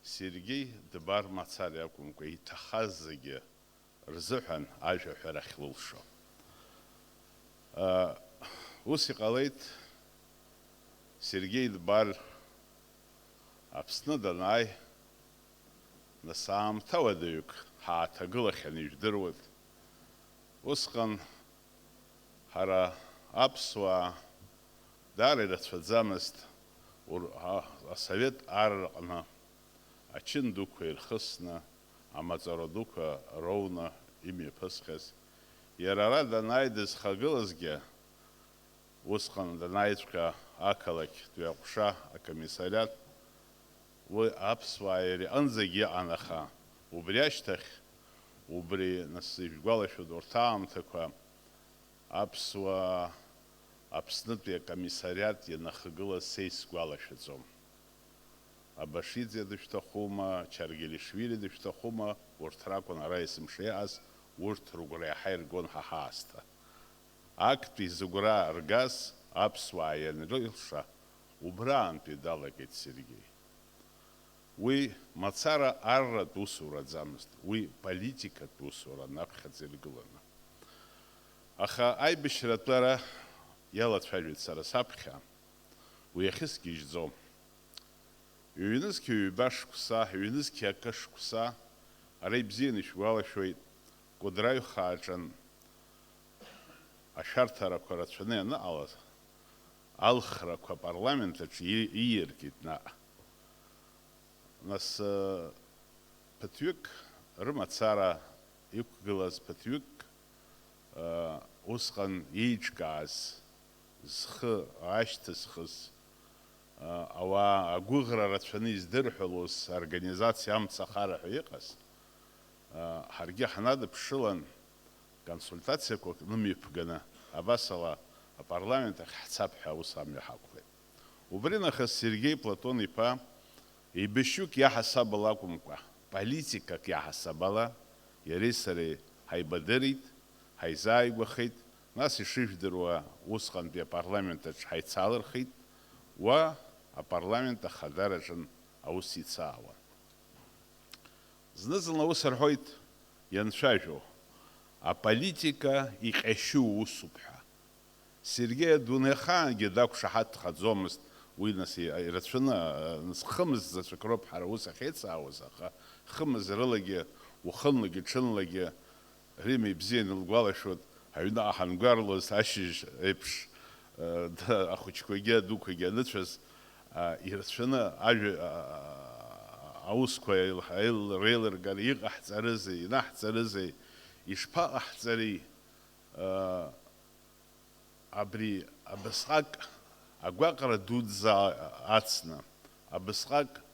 Сергеи Дбар мацара иакәымкәа, иҭахаз зегьы рзыҳәан ажәа аҳәара ахьлылшо. Ус иҟалеит, Сергеи Дбар Аԥсны данааи, нас аамҭа уадаҩык ҳааҭагылахьан, ижәдыруеит. Усҟан ҳара аԥсуаа даара ирацәаӡамызт, ур-, а-, асовет ар рҟны ачын дуқәа ирхысны, амаҵура дуқәа роуны имҩаԥысхьаз. Иара ара данааи дызхагылазгьы, усҟан данааиҵәҟьа ақалақьтәи аҟәша акомиссариат, уи аԥсуаа иара иҟынӡагь иҟан, аха убри ашьҭахь, убри, нас, ижәгәалашәоит урҭ аамҭақәа, аԥсуаа Аԥснытәи акомиссариат ианахагылаз са исгәалашәаӡом. Абашиӡе дышәҭахума, Чаргелишвили дышәҭахума, урҭ ракәын ара есымша иҟаз, урҭ рыгәра иаҳа иргон ҳа ҳаасҭа. Актәи зыгәра ргаз аԥсуаа ианрылша, убраантәи далагеит Сергеи. Уи мацара арратә усураӡамызт, уи политикатә усура анаԥхьаӡа иргыланы. Аха аибашьратә ара иалацәажәеит сара саԥхьа, уи иахьысгьежьӡом. Ҩнызқь ҩба шықәса, ҩнызқь акы шықәса, ара ибзианы ишәгәалашәоит, Кәыдры аҩхааҿын ашәарҭарақәа рацәаны ианыҟалаз, алхрақәа апарламент аҿы и-, ииаркит наҟ. Нас, э, ԥыҭҩык рымацара иқәгылаз ԥыҭҩык, э, усҟан еиҿкааз, зхы аашьҭызхыз, э, ауаа агәыӷра рацәаны издырҳәалоз организациа Амцахара ҳәа иҟаз, Ҳаргьы ҳнадыԥшылан, консультациақәак нымҩаԥганы, абасала апарламент ахь ҳцап ҳәа аус амҩа ҳақәлеит. Убри нахыс Сергеи Платон-иԥа еибашьҩык иаҳасабала акәымкәа, политикак иаҳасабала иареи сареи ҳаибадырит, ҳаизааигәахеит, нас ишыжәдыруа усҟантәи апарламент аҿы ҳаицалырхит, уа апарламент ахадара аҿын аус ицаауан. Зны-зынла ус рҳәоит ианцәажәо, аполитика иҟьашьу усуп ҳәа. Сергеи адунеихаангьы дақәшаҳаҭхаӡомызт, уи нас и-, ирацәаны, а, нас хымз заҵәык роуп ҳара ус ахьеицаауаз, аха хымз рылагьы, ухынлагьы, ҽынлагьы, Римма ибзианы илгәалашәоит, аҩныҟа ҳангәарлоз ашьыжь еиԥш, э, д-, ахәыҷқәагьы адуқәагьы аныцәаз, а, ирацәаны ажәа, а, а, аусқәа еил-, еил-, реилыргара иҟаҳҵарызеи, инаҳҵарызеи, ишԥаҟаҳҵари, а, абри абасҟак агәаҟра дуӡӡа ацны, абасҟак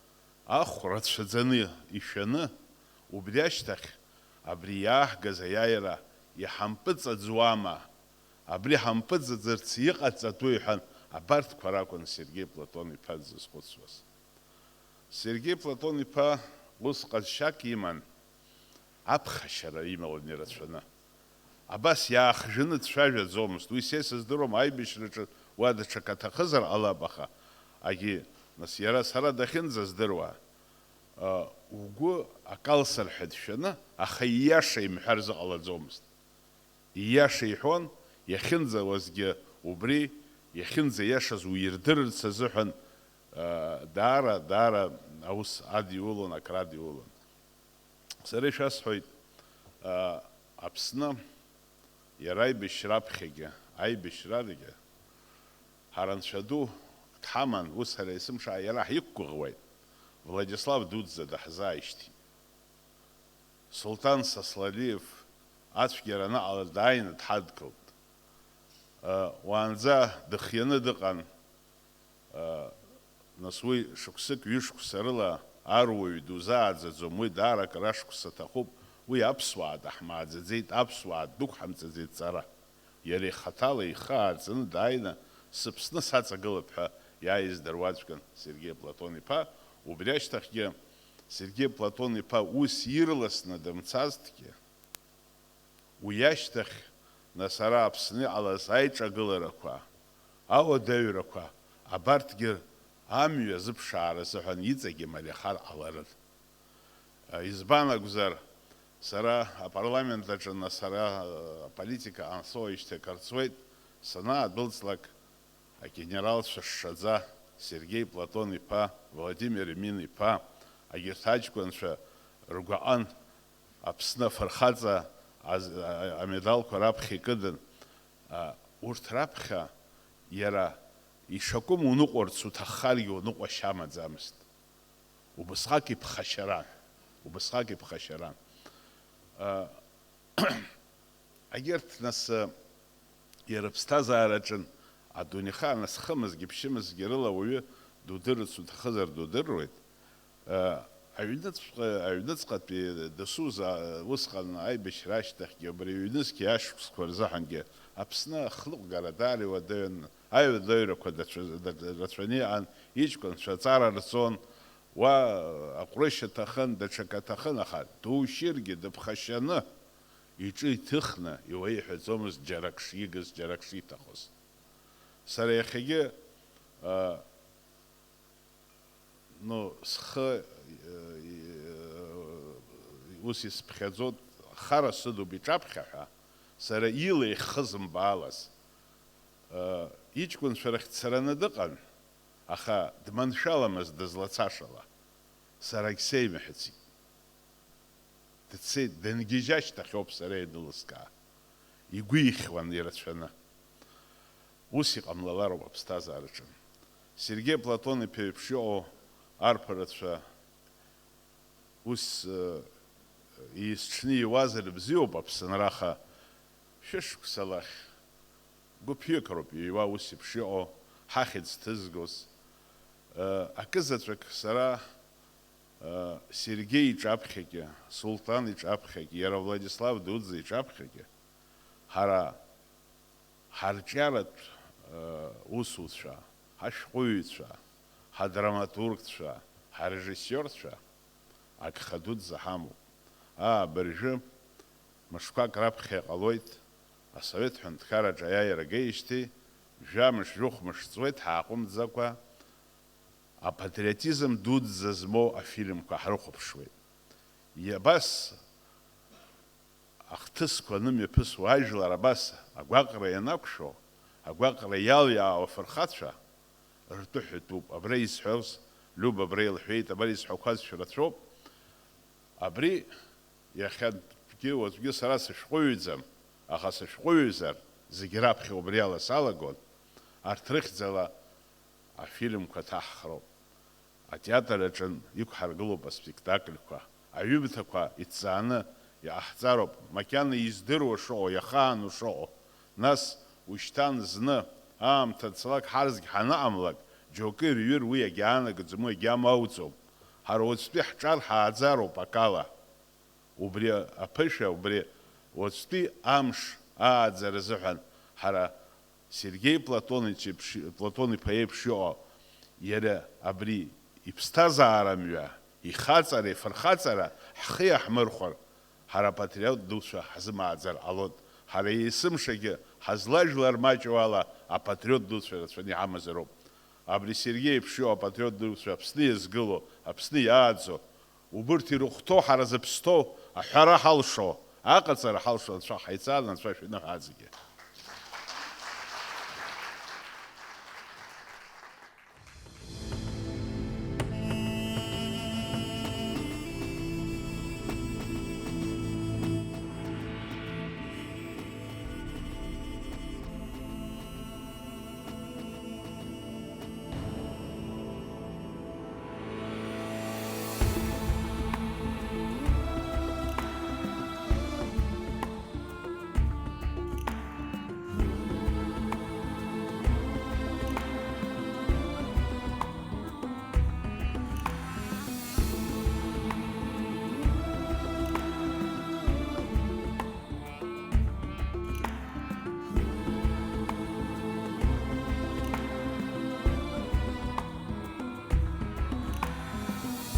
ахә рацәаӡаны ишәаны, убри ашьҭахь абри иааҳгаз аиааира иҳампыҵаӡуама? Абри ҳампыҵаӡырц иҟаҵатәуи ҳәа абарҭқәа ракәын Сергеи Платон-иԥа дзызхәыцуаз. Сергеи Платон-иԥа ус ҟазшьак иман, аԥхашьара ималан ирацәаны. Абас иаахжәаны дцәажәаӡомызт. Уи са исыздыруам, аибашьраҿы уа даҽак аҭахызар ҟалап, аха агьи, нас, иара сара дахьынӡаздыруа, а, угәы акалсыр ҳәа дшәаны, аха ииаша имҳәар зыҟалаӡомызт. Ииаша иҳәон, иахьынӡауазгьы убри, иахьынӡаиашаз уирдырырц азыҳәан, а, даара, даара аус адиулон, акрадиулон. Сара ишәасҳәоит, а, Аԥсны иара аибашьра аԥхьагьы, аибашьралагьы ҳара Анцәа ду дҳаман, ус ҳара есымша иара ҳиқәгәыӷуеит, Владислав дуӡӡа даҳзааишьҭит. Сулҭан Сосланиев ацәгьара анаҟала дааины дҳадгылт. Уаанӡа дыхианы дыҟан. Нас уи шықәсык, ҩышықәса рыла аруаҩ дузааӡаӡом, уи даара акыр ашықәса аҭахуп, уи аԥсуаа даҳмааӡаӡеит, аԥсуаа ддәықәҳамҵаӡеит ҵара. Иара ихаҭала ихы ааҵаны дааины, сыԥсны саҵагылап ҳәа иааиз дыруаӡәкын Сергеи Платон-иԥа, убри ашьҭахьгьы Сергеи Платон-иԥа ус ирласны дымцазҭгьы, уи ашьҭахь, нас, ара Аԥсны иҟалаз аиҿагыларақәа, ауадаҩрақәа, абарҭгьы амҩа азыԥшаара азыҳәан иҵегьы имариахар ҟаларын. Избан акәзар, сара апарламент аҿы, нас, ара аполитика ансоуижьҭеи акыр ҵуеит, санаадәылҵлак, агенералцәа шшаӡа Сергеи Платон-иԥа, Владимир Емин-иԥа, агьырҭ аҷкәынцәа ргәаҟын, Аԥсны афырхаҵа аз-, а-, амедалқәа раԥхьа икыдын. А, урҭ раԥхьа иара ишакәым уныҟәарц уҭаххаргьы уныҟәашьа амаӡамызт. Убысҟак иԥхашьаран, убысҟак иԥхашьаран. А, Егьырҭ, нас, иара аԥсҭазаараҿын адунеихаан зхымызгьы ԥшьымызгьы рыла ауаҩы дудырырц уҭахызар дудыруеит. Аҩныҵҟа-, аҩныҵҟатәи дасу за-, усҟан аибашьра ашьҭахьгьы, убри аҩнызқьи ашықәсқәа рзыҳәангьы Аԥсны ахныҟәгара даара иуадаҩын, аҩадаҩрақәа дацәа-, рацәаны иҟан, иҷкәынцәа аҵара рҵон, уа аҟәрышь аҭахын, даҽак аҭахын, аха душьыргьы дыԥхашьаны, иҿы иҭыхны, иуеиҳәаӡомызт џьарак шигыз, џьарак шиҭахыз. Сара иахьагьы, а, ну, схы, э, э, ус исԥхьаӡоит, хара сыдуп иҿаԥхьа ҳәа, сара ила иххызымбаалаз. Э, иҷкәынцәа рахь дцараны дыҟан, аха дманшәаламызт дызлацашала. Сарагь сеимаҳәыцит. Дцеит, дангьежь ашьҭахь ауп сара ианылыскаа. Игәихьуан ирацәаны. Ус иҟамлалароуп аԥсҭазаараҿы. Сергеи Платон-иԥа еиԥш иҟоу арԥарацәа ус, э, еизҽны иуазар бзиоуп Аԥсынра, аха шәышықәса лахь гәыԥҩык роуп иҩуа ус еиԥш иҟоу, ҳахьӡ ҭызгоз. Э, акызаҵәык сара Сергеи иҿаԥхьагьы, Сулҭан иҿаԥхьагьы, иара Владислав дуӡӡа иҿаԥхьагьы, ҳара ҳарҿиаратә, э, усуцәа, ҳашәҟәыҩҩцәа, ҳадраматургцәа, ҳарежиссиорцәа агха дуӡӡа ҳамоуп. Аа, абыржәы мышқәак раԥхьа иҟалоит, асовет ҳәынҭқарраҿы аиааира геижьҭеи, жәамш, жәохә мыш ҵуеит ҳааҟәымҵӡакәа, апатриотизм дуӡӡа змоу афильмқәа ҳрыхәаԥшуеит. Иа-, абас ахҭысқәа анымҩаԥысуа ажәлар абас агәаҟра ианақәшәо, агәаҟра иалиаауа афырхацәа ртәы ҳәатәуп. Абра исҳәоз, Люба абра илҳәеит, абра исҳәақәазшәа рацәоуп. Абри иахьатәгьы уаҵәгьы сара сышәҟәыҩҩӡам, аха сышәҟәыҩҩзар, зегь раԥхьа убри ала салагон, арҭ рыхьӡала афильмқәа ҭаҳхроуп. Атеатр аҿы иқәҳаргылоуп аспектакльқәа, аҩымҭақәа иҭҵааны иҟаҳҵароуп, макьана издыруа шыҟоу, иахаану шыҟоу. Нас, ушьҭан зны, аамҭа цалак ҳарзгь ҳаныҟамлак, џьоукы ирҩыр уи агьаанагаӡом, уи агьамауӡом. Ҳара уаҵәтәи ҳҿар ҳааӡароуп акала. Убри аԥышәа, убри уаҵәтәи амш ааӡара азыҳәан ҳара Сергеи Платон иеиԥш, Платон иԥа иеиԥш иҟоу, иара абри иԥсҭазаара мҩа, ихаҵара, ифырхаҵара ҳхы иаҳмырхәар, ҳара апатриот дуцәа ҳзымааӡар ҟалоит. Ҳара есымшагьы ҳазлажәлар маҷу ала апатриот дуцәа рацәаны иҳамазароуп. Абри Сергеи иеиԥш иҟоу апатриот дуцәа Аԥсны иазгыло, Аԥсны иааӡо, убырҭ ирыхәҭоу ҳара зыԥсҭоу аҳәара ҳалшо, аҟаҵара ҳалшо Анцәа ҳаицаан, Анцәа шәиныҳәа зегьы.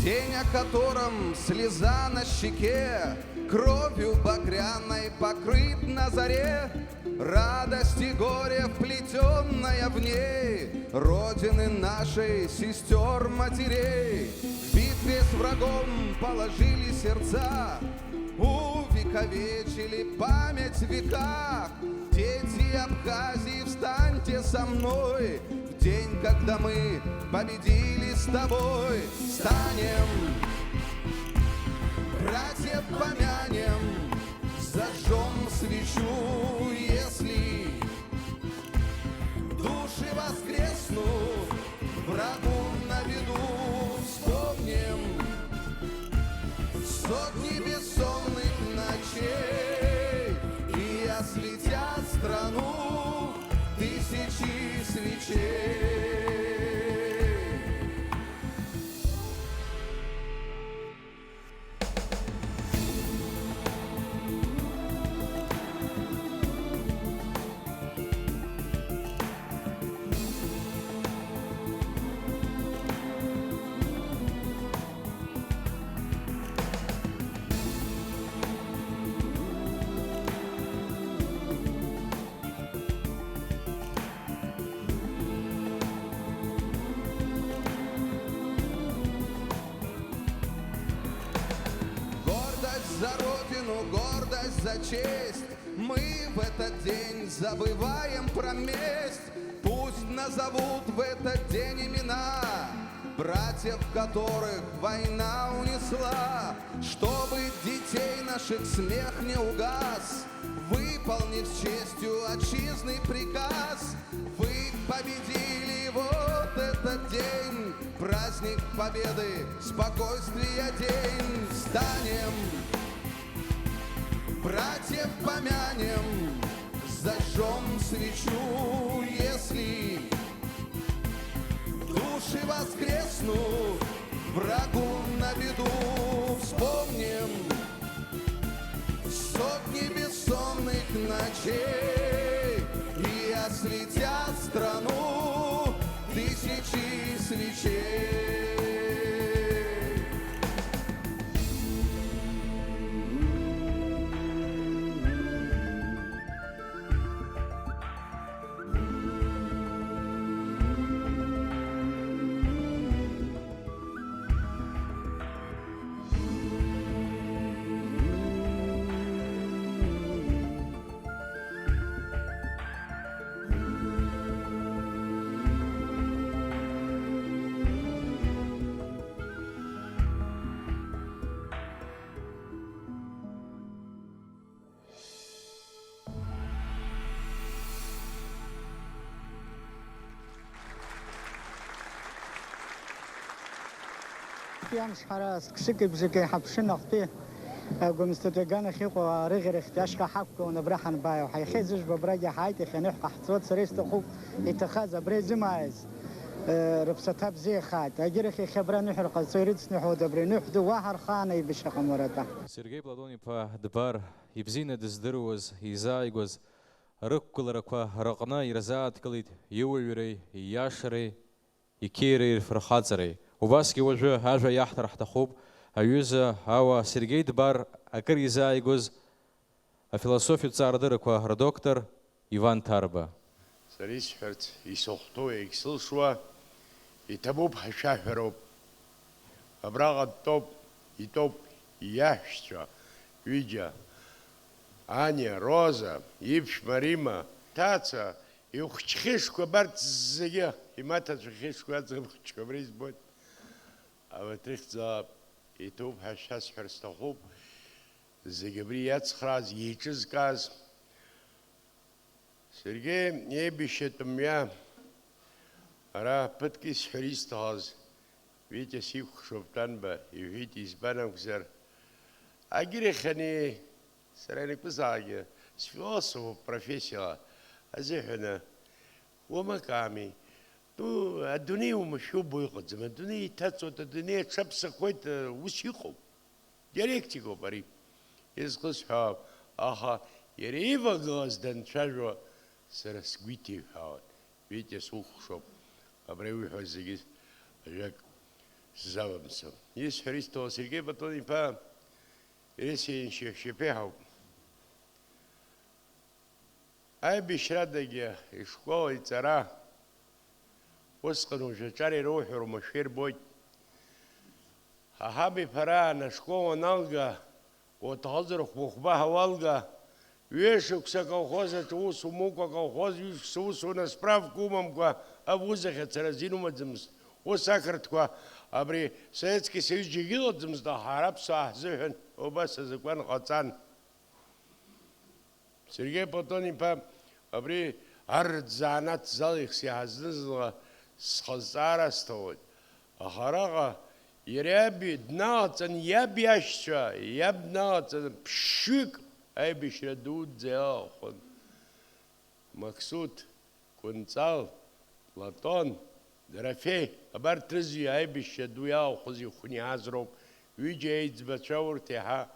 День, о котором слеза на щеке, кровью багряной покрыт на заре, радость и горе, вплетённая в ней, родины нашей сестёр-матерей. В битве с врагом положили сердца, увековечили память в веках. Дети Абхазии, встаньте со мной, в день, когда мы победили с тобой. Встанем, братьев помянем, зажжём свечу, если души воскреснут, врагу на виду вспомним сотни бессонных ночей, и осветят страну тысячи свечей. Гордость за Родину, гордость за честь. Мы в этот день забываем про месть. Пусть назовут в этот день имена братьев, которых война унесла, чтобы детей наших смех не угас, выполнив с честью отчизны приказ. Вы победили, вот этот день, праздник Победы, спокойствия день. Встанем, братьев помянем, зажжём свечу, если души воскреснут, Врагу на беду вспомним сотни бессонных ночей и осветят страну тысячи свечей. Амш ҳара зқьшыки бжаки ҳаԥшын ахәтәы, Гәымсҭатәи аганахь иҟоу арыӷьарахьтәи ашьха ҳақәгылан абра ҳанбааиуа. Ҳаихеит зыжәба абрагьы ҳааит, иахьа аныҳәа ҟаҳҵоит, сара исҭахуп, иҭахаз абра изымааиз, э, рыԥсаҭа бзиахааит. Агьырахь иахьа абра аныҳәара ҟазҵо ирыцныҳәоит абри аныҳә ду, уаҳа рхаан аибашьра ҟамларатәа. Сергеи Платон-иԥа Дбар ибзианы дыздыруаз, изааигәаз рықәгыларақәа рыҟны ирзааҭгылеит иуаҩреи, ииашареи, иқьиареи рхаҵареи. Убасгьы уажәы ажәа иаҳҭар ҳҭахуп аҩыза ауа Сергеи Дбар акыр изааигәаз афилософиатә ҵаарадыррақәа рдоктор Иван Ҭарба. Сара исҳәарц исыхәҭоу, егьсылшуа, иҭабуп ҳашәаҳәароуп. Абраҟа дтәоуп, итәоуп иаҳәшьцәа ҩыџьа, Аниа, Роза, иԥшәма Рима, ҭаца, ихәыҷхьышқәа абарҭ зегьы, имаҭацәахьышқәа аӡӷаб хәыҷқәа абра избоит. Абарҭ рыхьӡала иҭоуп ҳәа шәасҳәар сҭахуп. Зегь абри иацхрааз, еиҿызкааз. Сергеи иеибашьратә мҩа, ара ԥыҭк исҳәар исҭахыз, Витиа сикәхшоуп, Тәанба, иҳәеит, избан акәзар, агьырахьани сара ианакәызаалакгьы сфилософуп профессиала азыҳәаны, уамак ами, ну, адунеи уамашәа убо иҟаӡам, адунеи иҭаҵуеит, адунеи аҽаԥсахуеит, ус иҟоуп. Диалектикоуп ари. Изхысҳәаауп, аха иара ивагылаз данцәажәо сара сгәы иҭеиҳәаауан. Витиа, сукәхшоуп. Абра иуҳәо зегьы ажәак сзавымсуа. Исҳәар исҭаху Сергеи Платон-иԥа Ересиа шьапеиҳауп. Аибашьрадагьы ишкол иҵара, усҟан уажә аҿар ироуҳәар уамашәа ирбоит. Ҳаҳаб-иԥа раан ашкол уаналга, уаҭахызар хәба-хәба ҳауалга, ҩышықәса аколхоз аҿы ус умукәа, аколхоз ҩышықәса ус уна справка умамкәа авуз ахь ацара азин умаӡамызт. Ус ақырҭқәа абри Советски Союз џьаргьы ыҟаӡамызт, аха ҳара аԥсуаа ҳзыҳәан убас азакәан ҟаҵан. Сергеи Платон-иԥа, абри арратә занааҭ залихс иаҳа зны-зынла схазҵаара сҭауеит. Аха араҟа иара иаб дналаҵан, иаб иашьцәа, иаб дналаҵан, ԥшьҩык аибашьра дуӡӡа иалахәын. Мақсуҭ, Кәынҵал, Платон, Дорофеи, абарҭ рызҩа аибашьра ду иалахәыз ихәы иааз роуп. Ҩыџьа еиҵбацәа, урҭ еиҳа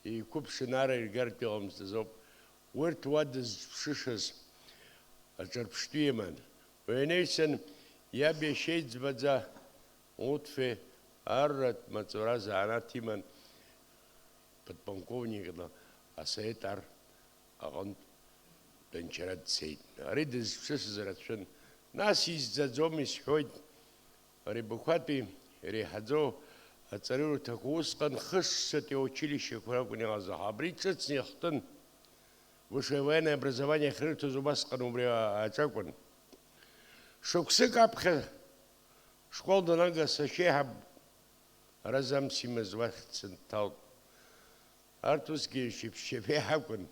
еиқәыԥшын, ара иргартә иҟамызт азоуп. Урҭ уа дызҿыԥшышаз аҿырԥштәы иман. Уи анаҩсан, иаб иашьа иӡбаӡа Лутфи арратә маҵура занааҭ иман, подполковникла асовет ар аҟынтә тәанчара дцеит. Ари дызҿысыз рацәан. Нас изӡаӡом, исҳәоит, ари Бақәатәи иреиҳаӡоу аҵараиурҭақәа усҟан хышшатәи аучилищеқәа ракәын иҟаз, аха абри ҿыцны иахтын. Высшее военное образование ахьрырҭоз убасҟан убри аҿакәын. Шықәсык аԥхьа школ данага сашьеиҳаб Разамс имаз уахь дсынҭалт. Арҭ усгьы шьапшьапеи ҳакәын,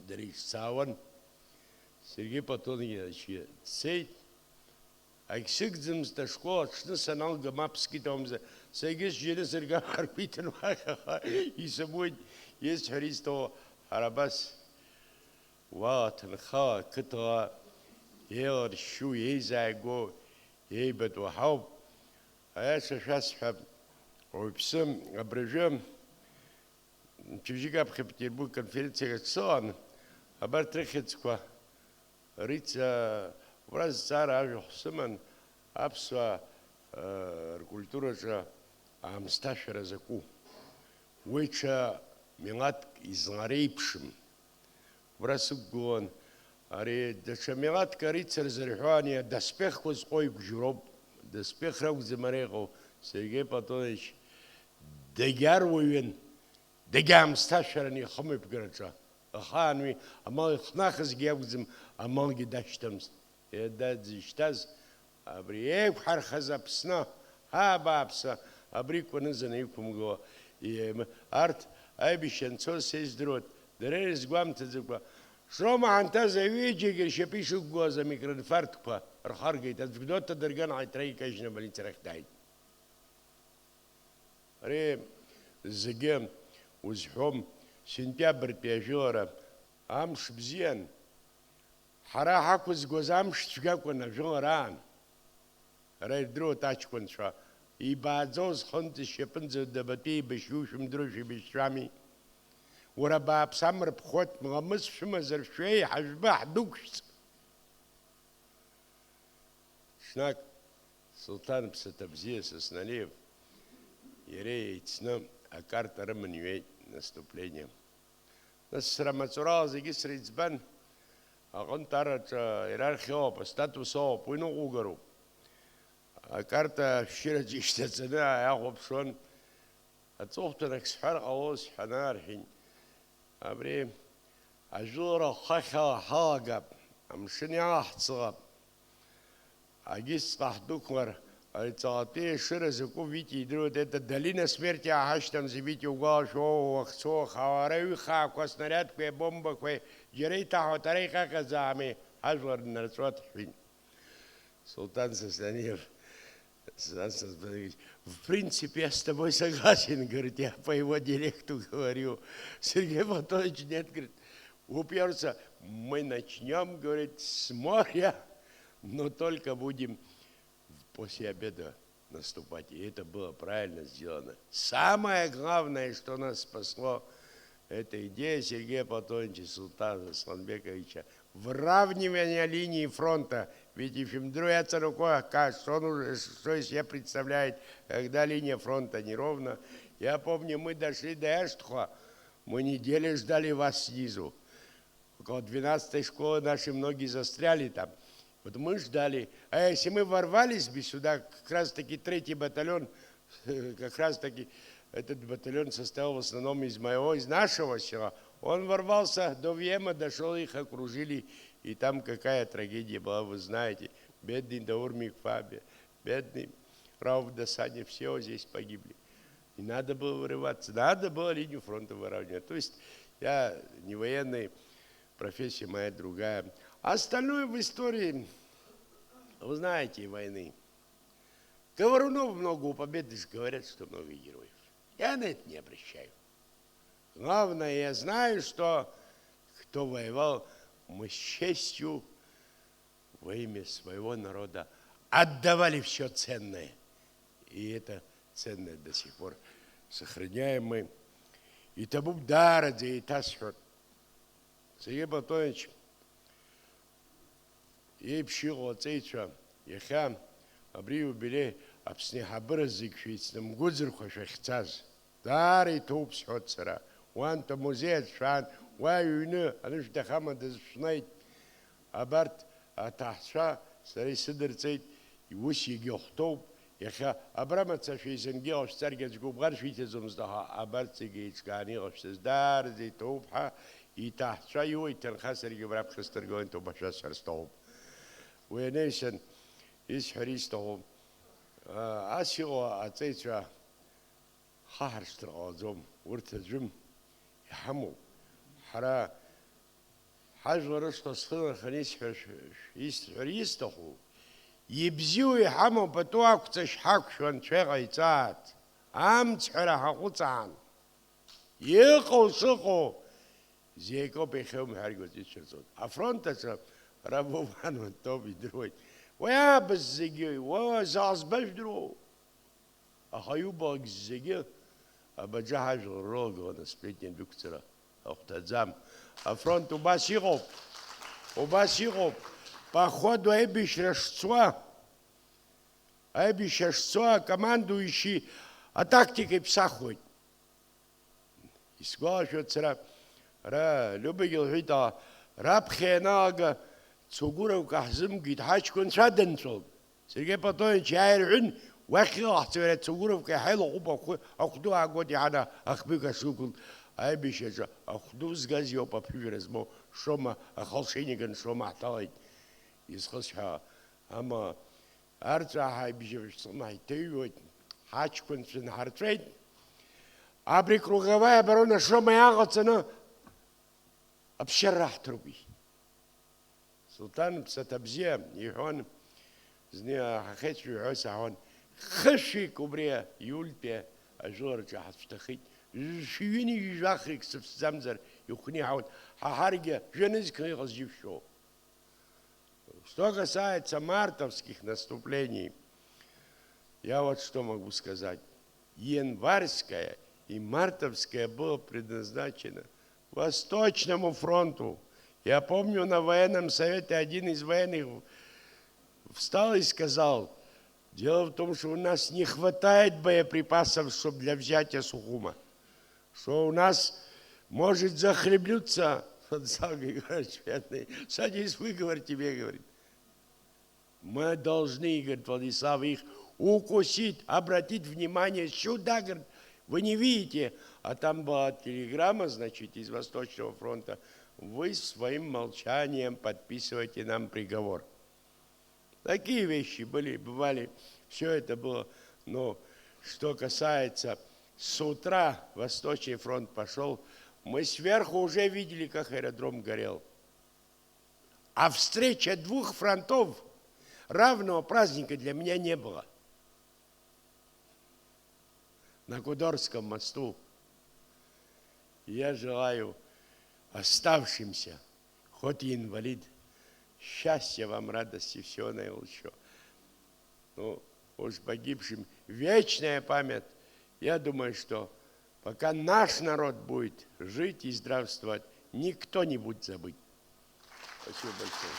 дара ишсаауан. Сергеи Платонович дцеит. Агьсыгӡамызт ашкол аҽны саналга, мап скит акәымзар, саргьы сжьаны сыргар ҳаргәеиҭан уахь, аха исымуит, исҳәар исҭаху ҳара абас уала ҭынхала, қыҭала еиларшьшьу, еизааигәоу, еибатәу ҳауп. Аиаша шәасҳәап, уаҩԥсы абыржәы мчыбжьык аԥхьа Петербург конференциак аҿы сыҟан, абарҭ рыхьӡқәа рыц-, убра зҵаара ажәахә сыман, аԥсуаа, э, ркультураҿы аамсҭашәара закәу. Уи ҽа милаҭк излареиԥшым. Убра сықәгылан, ари даҽа милаҭк арицар зырҳәо ани адоспехқәа зҟоу игәжьроуп, доспех ракәӡам ара иҟоу, Сергеи Платонович дагьаруаҩын, дагьаамсҭашәаран ихымҩаԥгараҿы. Ахаан уи амал ихнахызгьы акәӡам, амалгьы дашьҭамызт. Иара дызшьҭаз абри еиқәҳархаз Аԥсны, ҳа, абааԥсы, абри кәанызаны иқәымгыло, иеим-, арҭ аибашьра анцоз са издыруан, дара ирызгәамҭаӡакәа, Шрома ҳанҭаз аҩыџьагьы ршьапы ишықәгылаз амикроинфарктқәа рхаргеит, аӡә Гәдоуҭа дырган, ҳаи, иҭра икажьны абольницарахь дааит. Ари зегьы узҳәом, сентиабртәи ажәылара амш бзиан. Ҳара ҳақәызгоз амш цәгьакәын ажәылараан. Ара ирдыруеит аҷкәынцәа, ибааӡоз хынтә зшьапынӡа дабатәи еибашьҩу шәымдыруа шәибашьцәами? Уара абааԥс амра ԥхоит, мламыс шәымазар шәеи, ҳажәба ҳдәықәшәҵ! Ҽнак Сулҭан Ԥсаҭабзиа Сасналиев иареи еицны акарта рыман иҩеит, наступление. Нас сара маҵурала зегьы среиҵбан, аҟынтә араҿы иерархиоуп, астатус оуп, уи ныҟәугароуп. Акарта ашәшьыраҿы ишьҭаҵаны иахәаԥшуан. Аҵыхәтәан ак сҳәар ҟалоз ҳәа анаарҳәин, абри ажәылара ахәхахьала ҳалагап, амшын иалаҳцалап. Агьыцҟа ҳдәықәлар, ари ҵаҟатәи ашыра закәу Витиа идыруеит, это долина смерти ҳашьҭамзи, Витиа угәалашәо, уахцо, уахаауа, ара ҩы-хаақәа аснариадқәеи абомбақәеи џьара иҭаҳауеит, ара иҟьаҟьаӡаами, ҳажәлар днарҵәоит, ҳҳәеит. Султан Сасаниев, Сан Сасаниевич, в принципе, я с тобой согласен, говорит, я по его директу говорю. Сергей Платонович, нет, говорит, упрёмся, мы начнём, говорит, с моря, но только будем после обеда наступать. И это было правильно сделано. Самое главное, что нас спасло, это идея Сергея Платоновича Султана Асланбековича, выравнивание линии фронта. Ведь и Фимдруй Ацарукова, что он уже, что из себя представляет, когда линия фронта неровна. Я помню, мы дошли до Эштхуа, мы неделю ждали вас снизу. Около двенадцатой школы наши многие застряли там. Вот мы ждали. А если мы ворвались бы сюда, как раз-таки третий батальон, как раз-таки этот батальон состоял в основном из моего, из нашего села. Он ворвался до Вьема, дошёл, их окружили, и там какая трагедия была, вы знаете. Бедный Даур Микфа, бе-, бедный Рауф Досанин, все здесь погибли. И надо было вырываться, надо было линию фронта выравнивать. То есть я не военный, профессия моя другая. А остальное в истории, вы знаете, войны. Говорунов много, у Победы же говорят, что много героев. Я на это не обращаю. Главное, я знаю, что кто воевал, мы с честью во имя своего народа отдавали всё ценное. И это ценное до сих пор сохраняем мы. Иҭабуп даараӡа еиҭасҳәар. Сергеи Платонович иеиԥш иҟоу аҵеицәа, иахьа абри иубилеи Аԥсны аиҳабыра зегь шәеицнымгәыӡырхәа шәахьцаз. Даара иҭоуп сҳәоит сара. Уантә амузеи аҿы шәаан, уа иҩны анышә дахамадаз шәнеит. Абарҭ аҭаҳцәа сара исыдырҵеит, ус иагьахәҭоуп. Иахьа абра мацашәа изынгьы иҟашәҵаргьы аӡә гәыбӷан шәиҭаӡомызт, аха абарҭ зегьы еиҿкааны иҟашәҵаз даараӡа иҭоуп ҳәа иҭаҳцәа иуа иҭынха саргьы абра ԥхьа сдыргылан иҭоуп ҳәа шәасҳәар сҭахуп. Уи анаҩсан исҳәар исҭаху, ас иҟоу аҵеицәа Ҳа ҳаршьҭыр ҟалаӡом, урҭ аӡәым, иҳамоуп. Ҳара ҳажәлар рышҟа схы наханы исҳәар шә-, шә-, исҳәар исҭаху, ибзиоу иҳамоу пату ақәҵа шәҳақәшәо Анцәа иҟаиҵааит, амцҳәара ҳаҟәыҵаан. Иҟоу шыҟоу зегь акоуп, иахьоумҳәаргьы уаҵәы ицәырҵуеит. Афронт аҿы Равован Антон идыруеит. Уи аабыс зегьы, уа заҟа збажә дыруоу? Аха иубалак зегьы абаџаҳ ажәлар рылагыланы сплетни адәықәҵара ахәҭаӡам. Афронт убас иҟоуп, убас иҟоуп. По ходу аибашьра шцуа, аибашьра шцуа, акомандующий атактика иԥсахуеит. Исгәалашәоит сара, ара Любагьы лҳәеит, ала, раԥхьа ианалага Цугуровка ҳзымгеит, ҳаҷкәынцәа дынҵәалт. Сергеи Платонович иааирҳәын, уахь илаҳцоит, ара Цугуровка иаҳа илаҟәуп, ахәы, ахәду аагоит, иаҳа ахбыга шықәылт, аибашьраҿы ахәду згаз иоуп аԥыжәара змоу Шома, ахалшениган Шома ҳҭалеит. Изхысҳәаауа, амала, арҵәаа ҳаибжьабжь ҵыхны ҳаиҭаҩуеит, ҳаҷкәынцәа нҳарҵәеит. Абри круговая оборона Шома иааҟаҵаны аԥсшьара раҳҭароуп, иҳәеит. Сулҭан ԥсаҭа бзиа иҳәон, зны ҳахьеицәажәо иҳәо саҳауан, хышәҩык убри иультәи ажәылараҿы ҳацәҭахеит. Шәҩыни жәаха сыԥсӡамзар ихәны иҳауан, ҳа ҳаргьы жәанызқьны иҟаз џьышәшьоуп. Что касается мартовских наступлений, я вот что могу сказать. Январское и мартовское было предназначено Восточному фронту. Я помню, на военном совете один из военных встал и сказал: «Дело в том, что у нас не хватает боеприпасов, чтоб для взятия Сухума, что у нас может захлебнуться». Владислав Григорьевич, бедный, садись, выговорите мне, говорит. Мы должны, говорит, Владислав, их укусить, обратить внимание сюда, говорит, вы не видите. А там была телеграмма, значит, из Восточного фронта: «Вы своим молчанием подписываете нам приговор». Такие вещи были, бывали. Все это было. Но что касается, с утра Восточный фронт пошел, мы сверху уже видели, как аэродром горел. А встреча двух фронтов, равного праздника для меня не было. На Кудорском мосту. Я желаю оставшимся, хоть и инвалид, счастья вам, радости, всего наилучшего. Ну, уж погибшим вечная память. Я думаю, что пока наш народ будет жить и здравствовать, никто не будет забыт. Спасибо большое.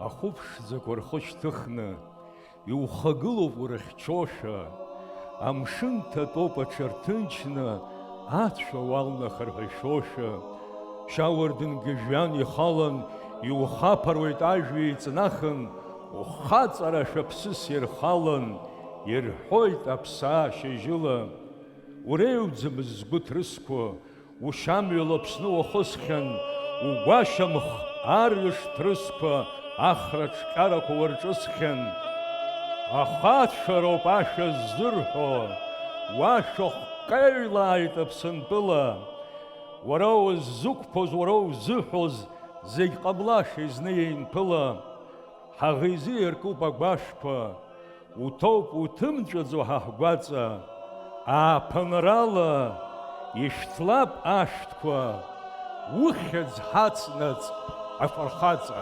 Ахәы ԥшӡақәа рхы шьҭыхны, иухагылоуп урыхьчошәа, амшын ҭатәоуп аҽарҭынчны, ацәа уалнахыр ҳәа ишәошәа, шьауардын гыжәҩан ихалан, иухаԥаруеит ажәҩа еиҵнахын, ухаҵара шәаԥсыс ирхалан, ирҳәоит аԥсаа шьыжьыла. Уреиуӡам згәы ҭрысқәо, ушьамҩала Аԥсны уахысхьан, угәашьамх арҩаш ҭрысқәа ахра ҿҟьарақәа уарҿысхьан. Ахацәа роуп ашәа ззырҳәо, уашәахә ҟьаҩлааит Аԥсынтәыла. Уара уззықәԥоз, уара узыҳәоз, зегь ҟамлаша изны еинԥыла. Ҳаӷа изы иаркуп агәашәқәа, уҭоуп уҭымҵәаӡо ҳа ҳгәаҵа, ааԥынрала ишәҭлап ашәҭқәа, ухьӡ ҳацнаҵ, афырхаҵа.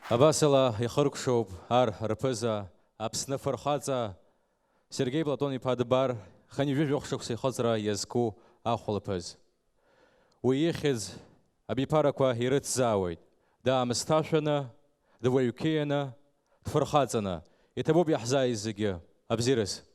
Абасала ихыркәшоуп ар рԥыза, Аԥсны фырхаҵа Сергеи Платон-иԥа Дбар, хынҩажәи жәохә шықәса ихыҵра иазку ахәылԥыз. Уи ихьӡ абиԥарақәа ирыцзаауеит, даамысҭашәаны, дуаҩқьианы, дфырхаҵаны, иҭабуп иаҳзааиз зегьы. Абзиараз.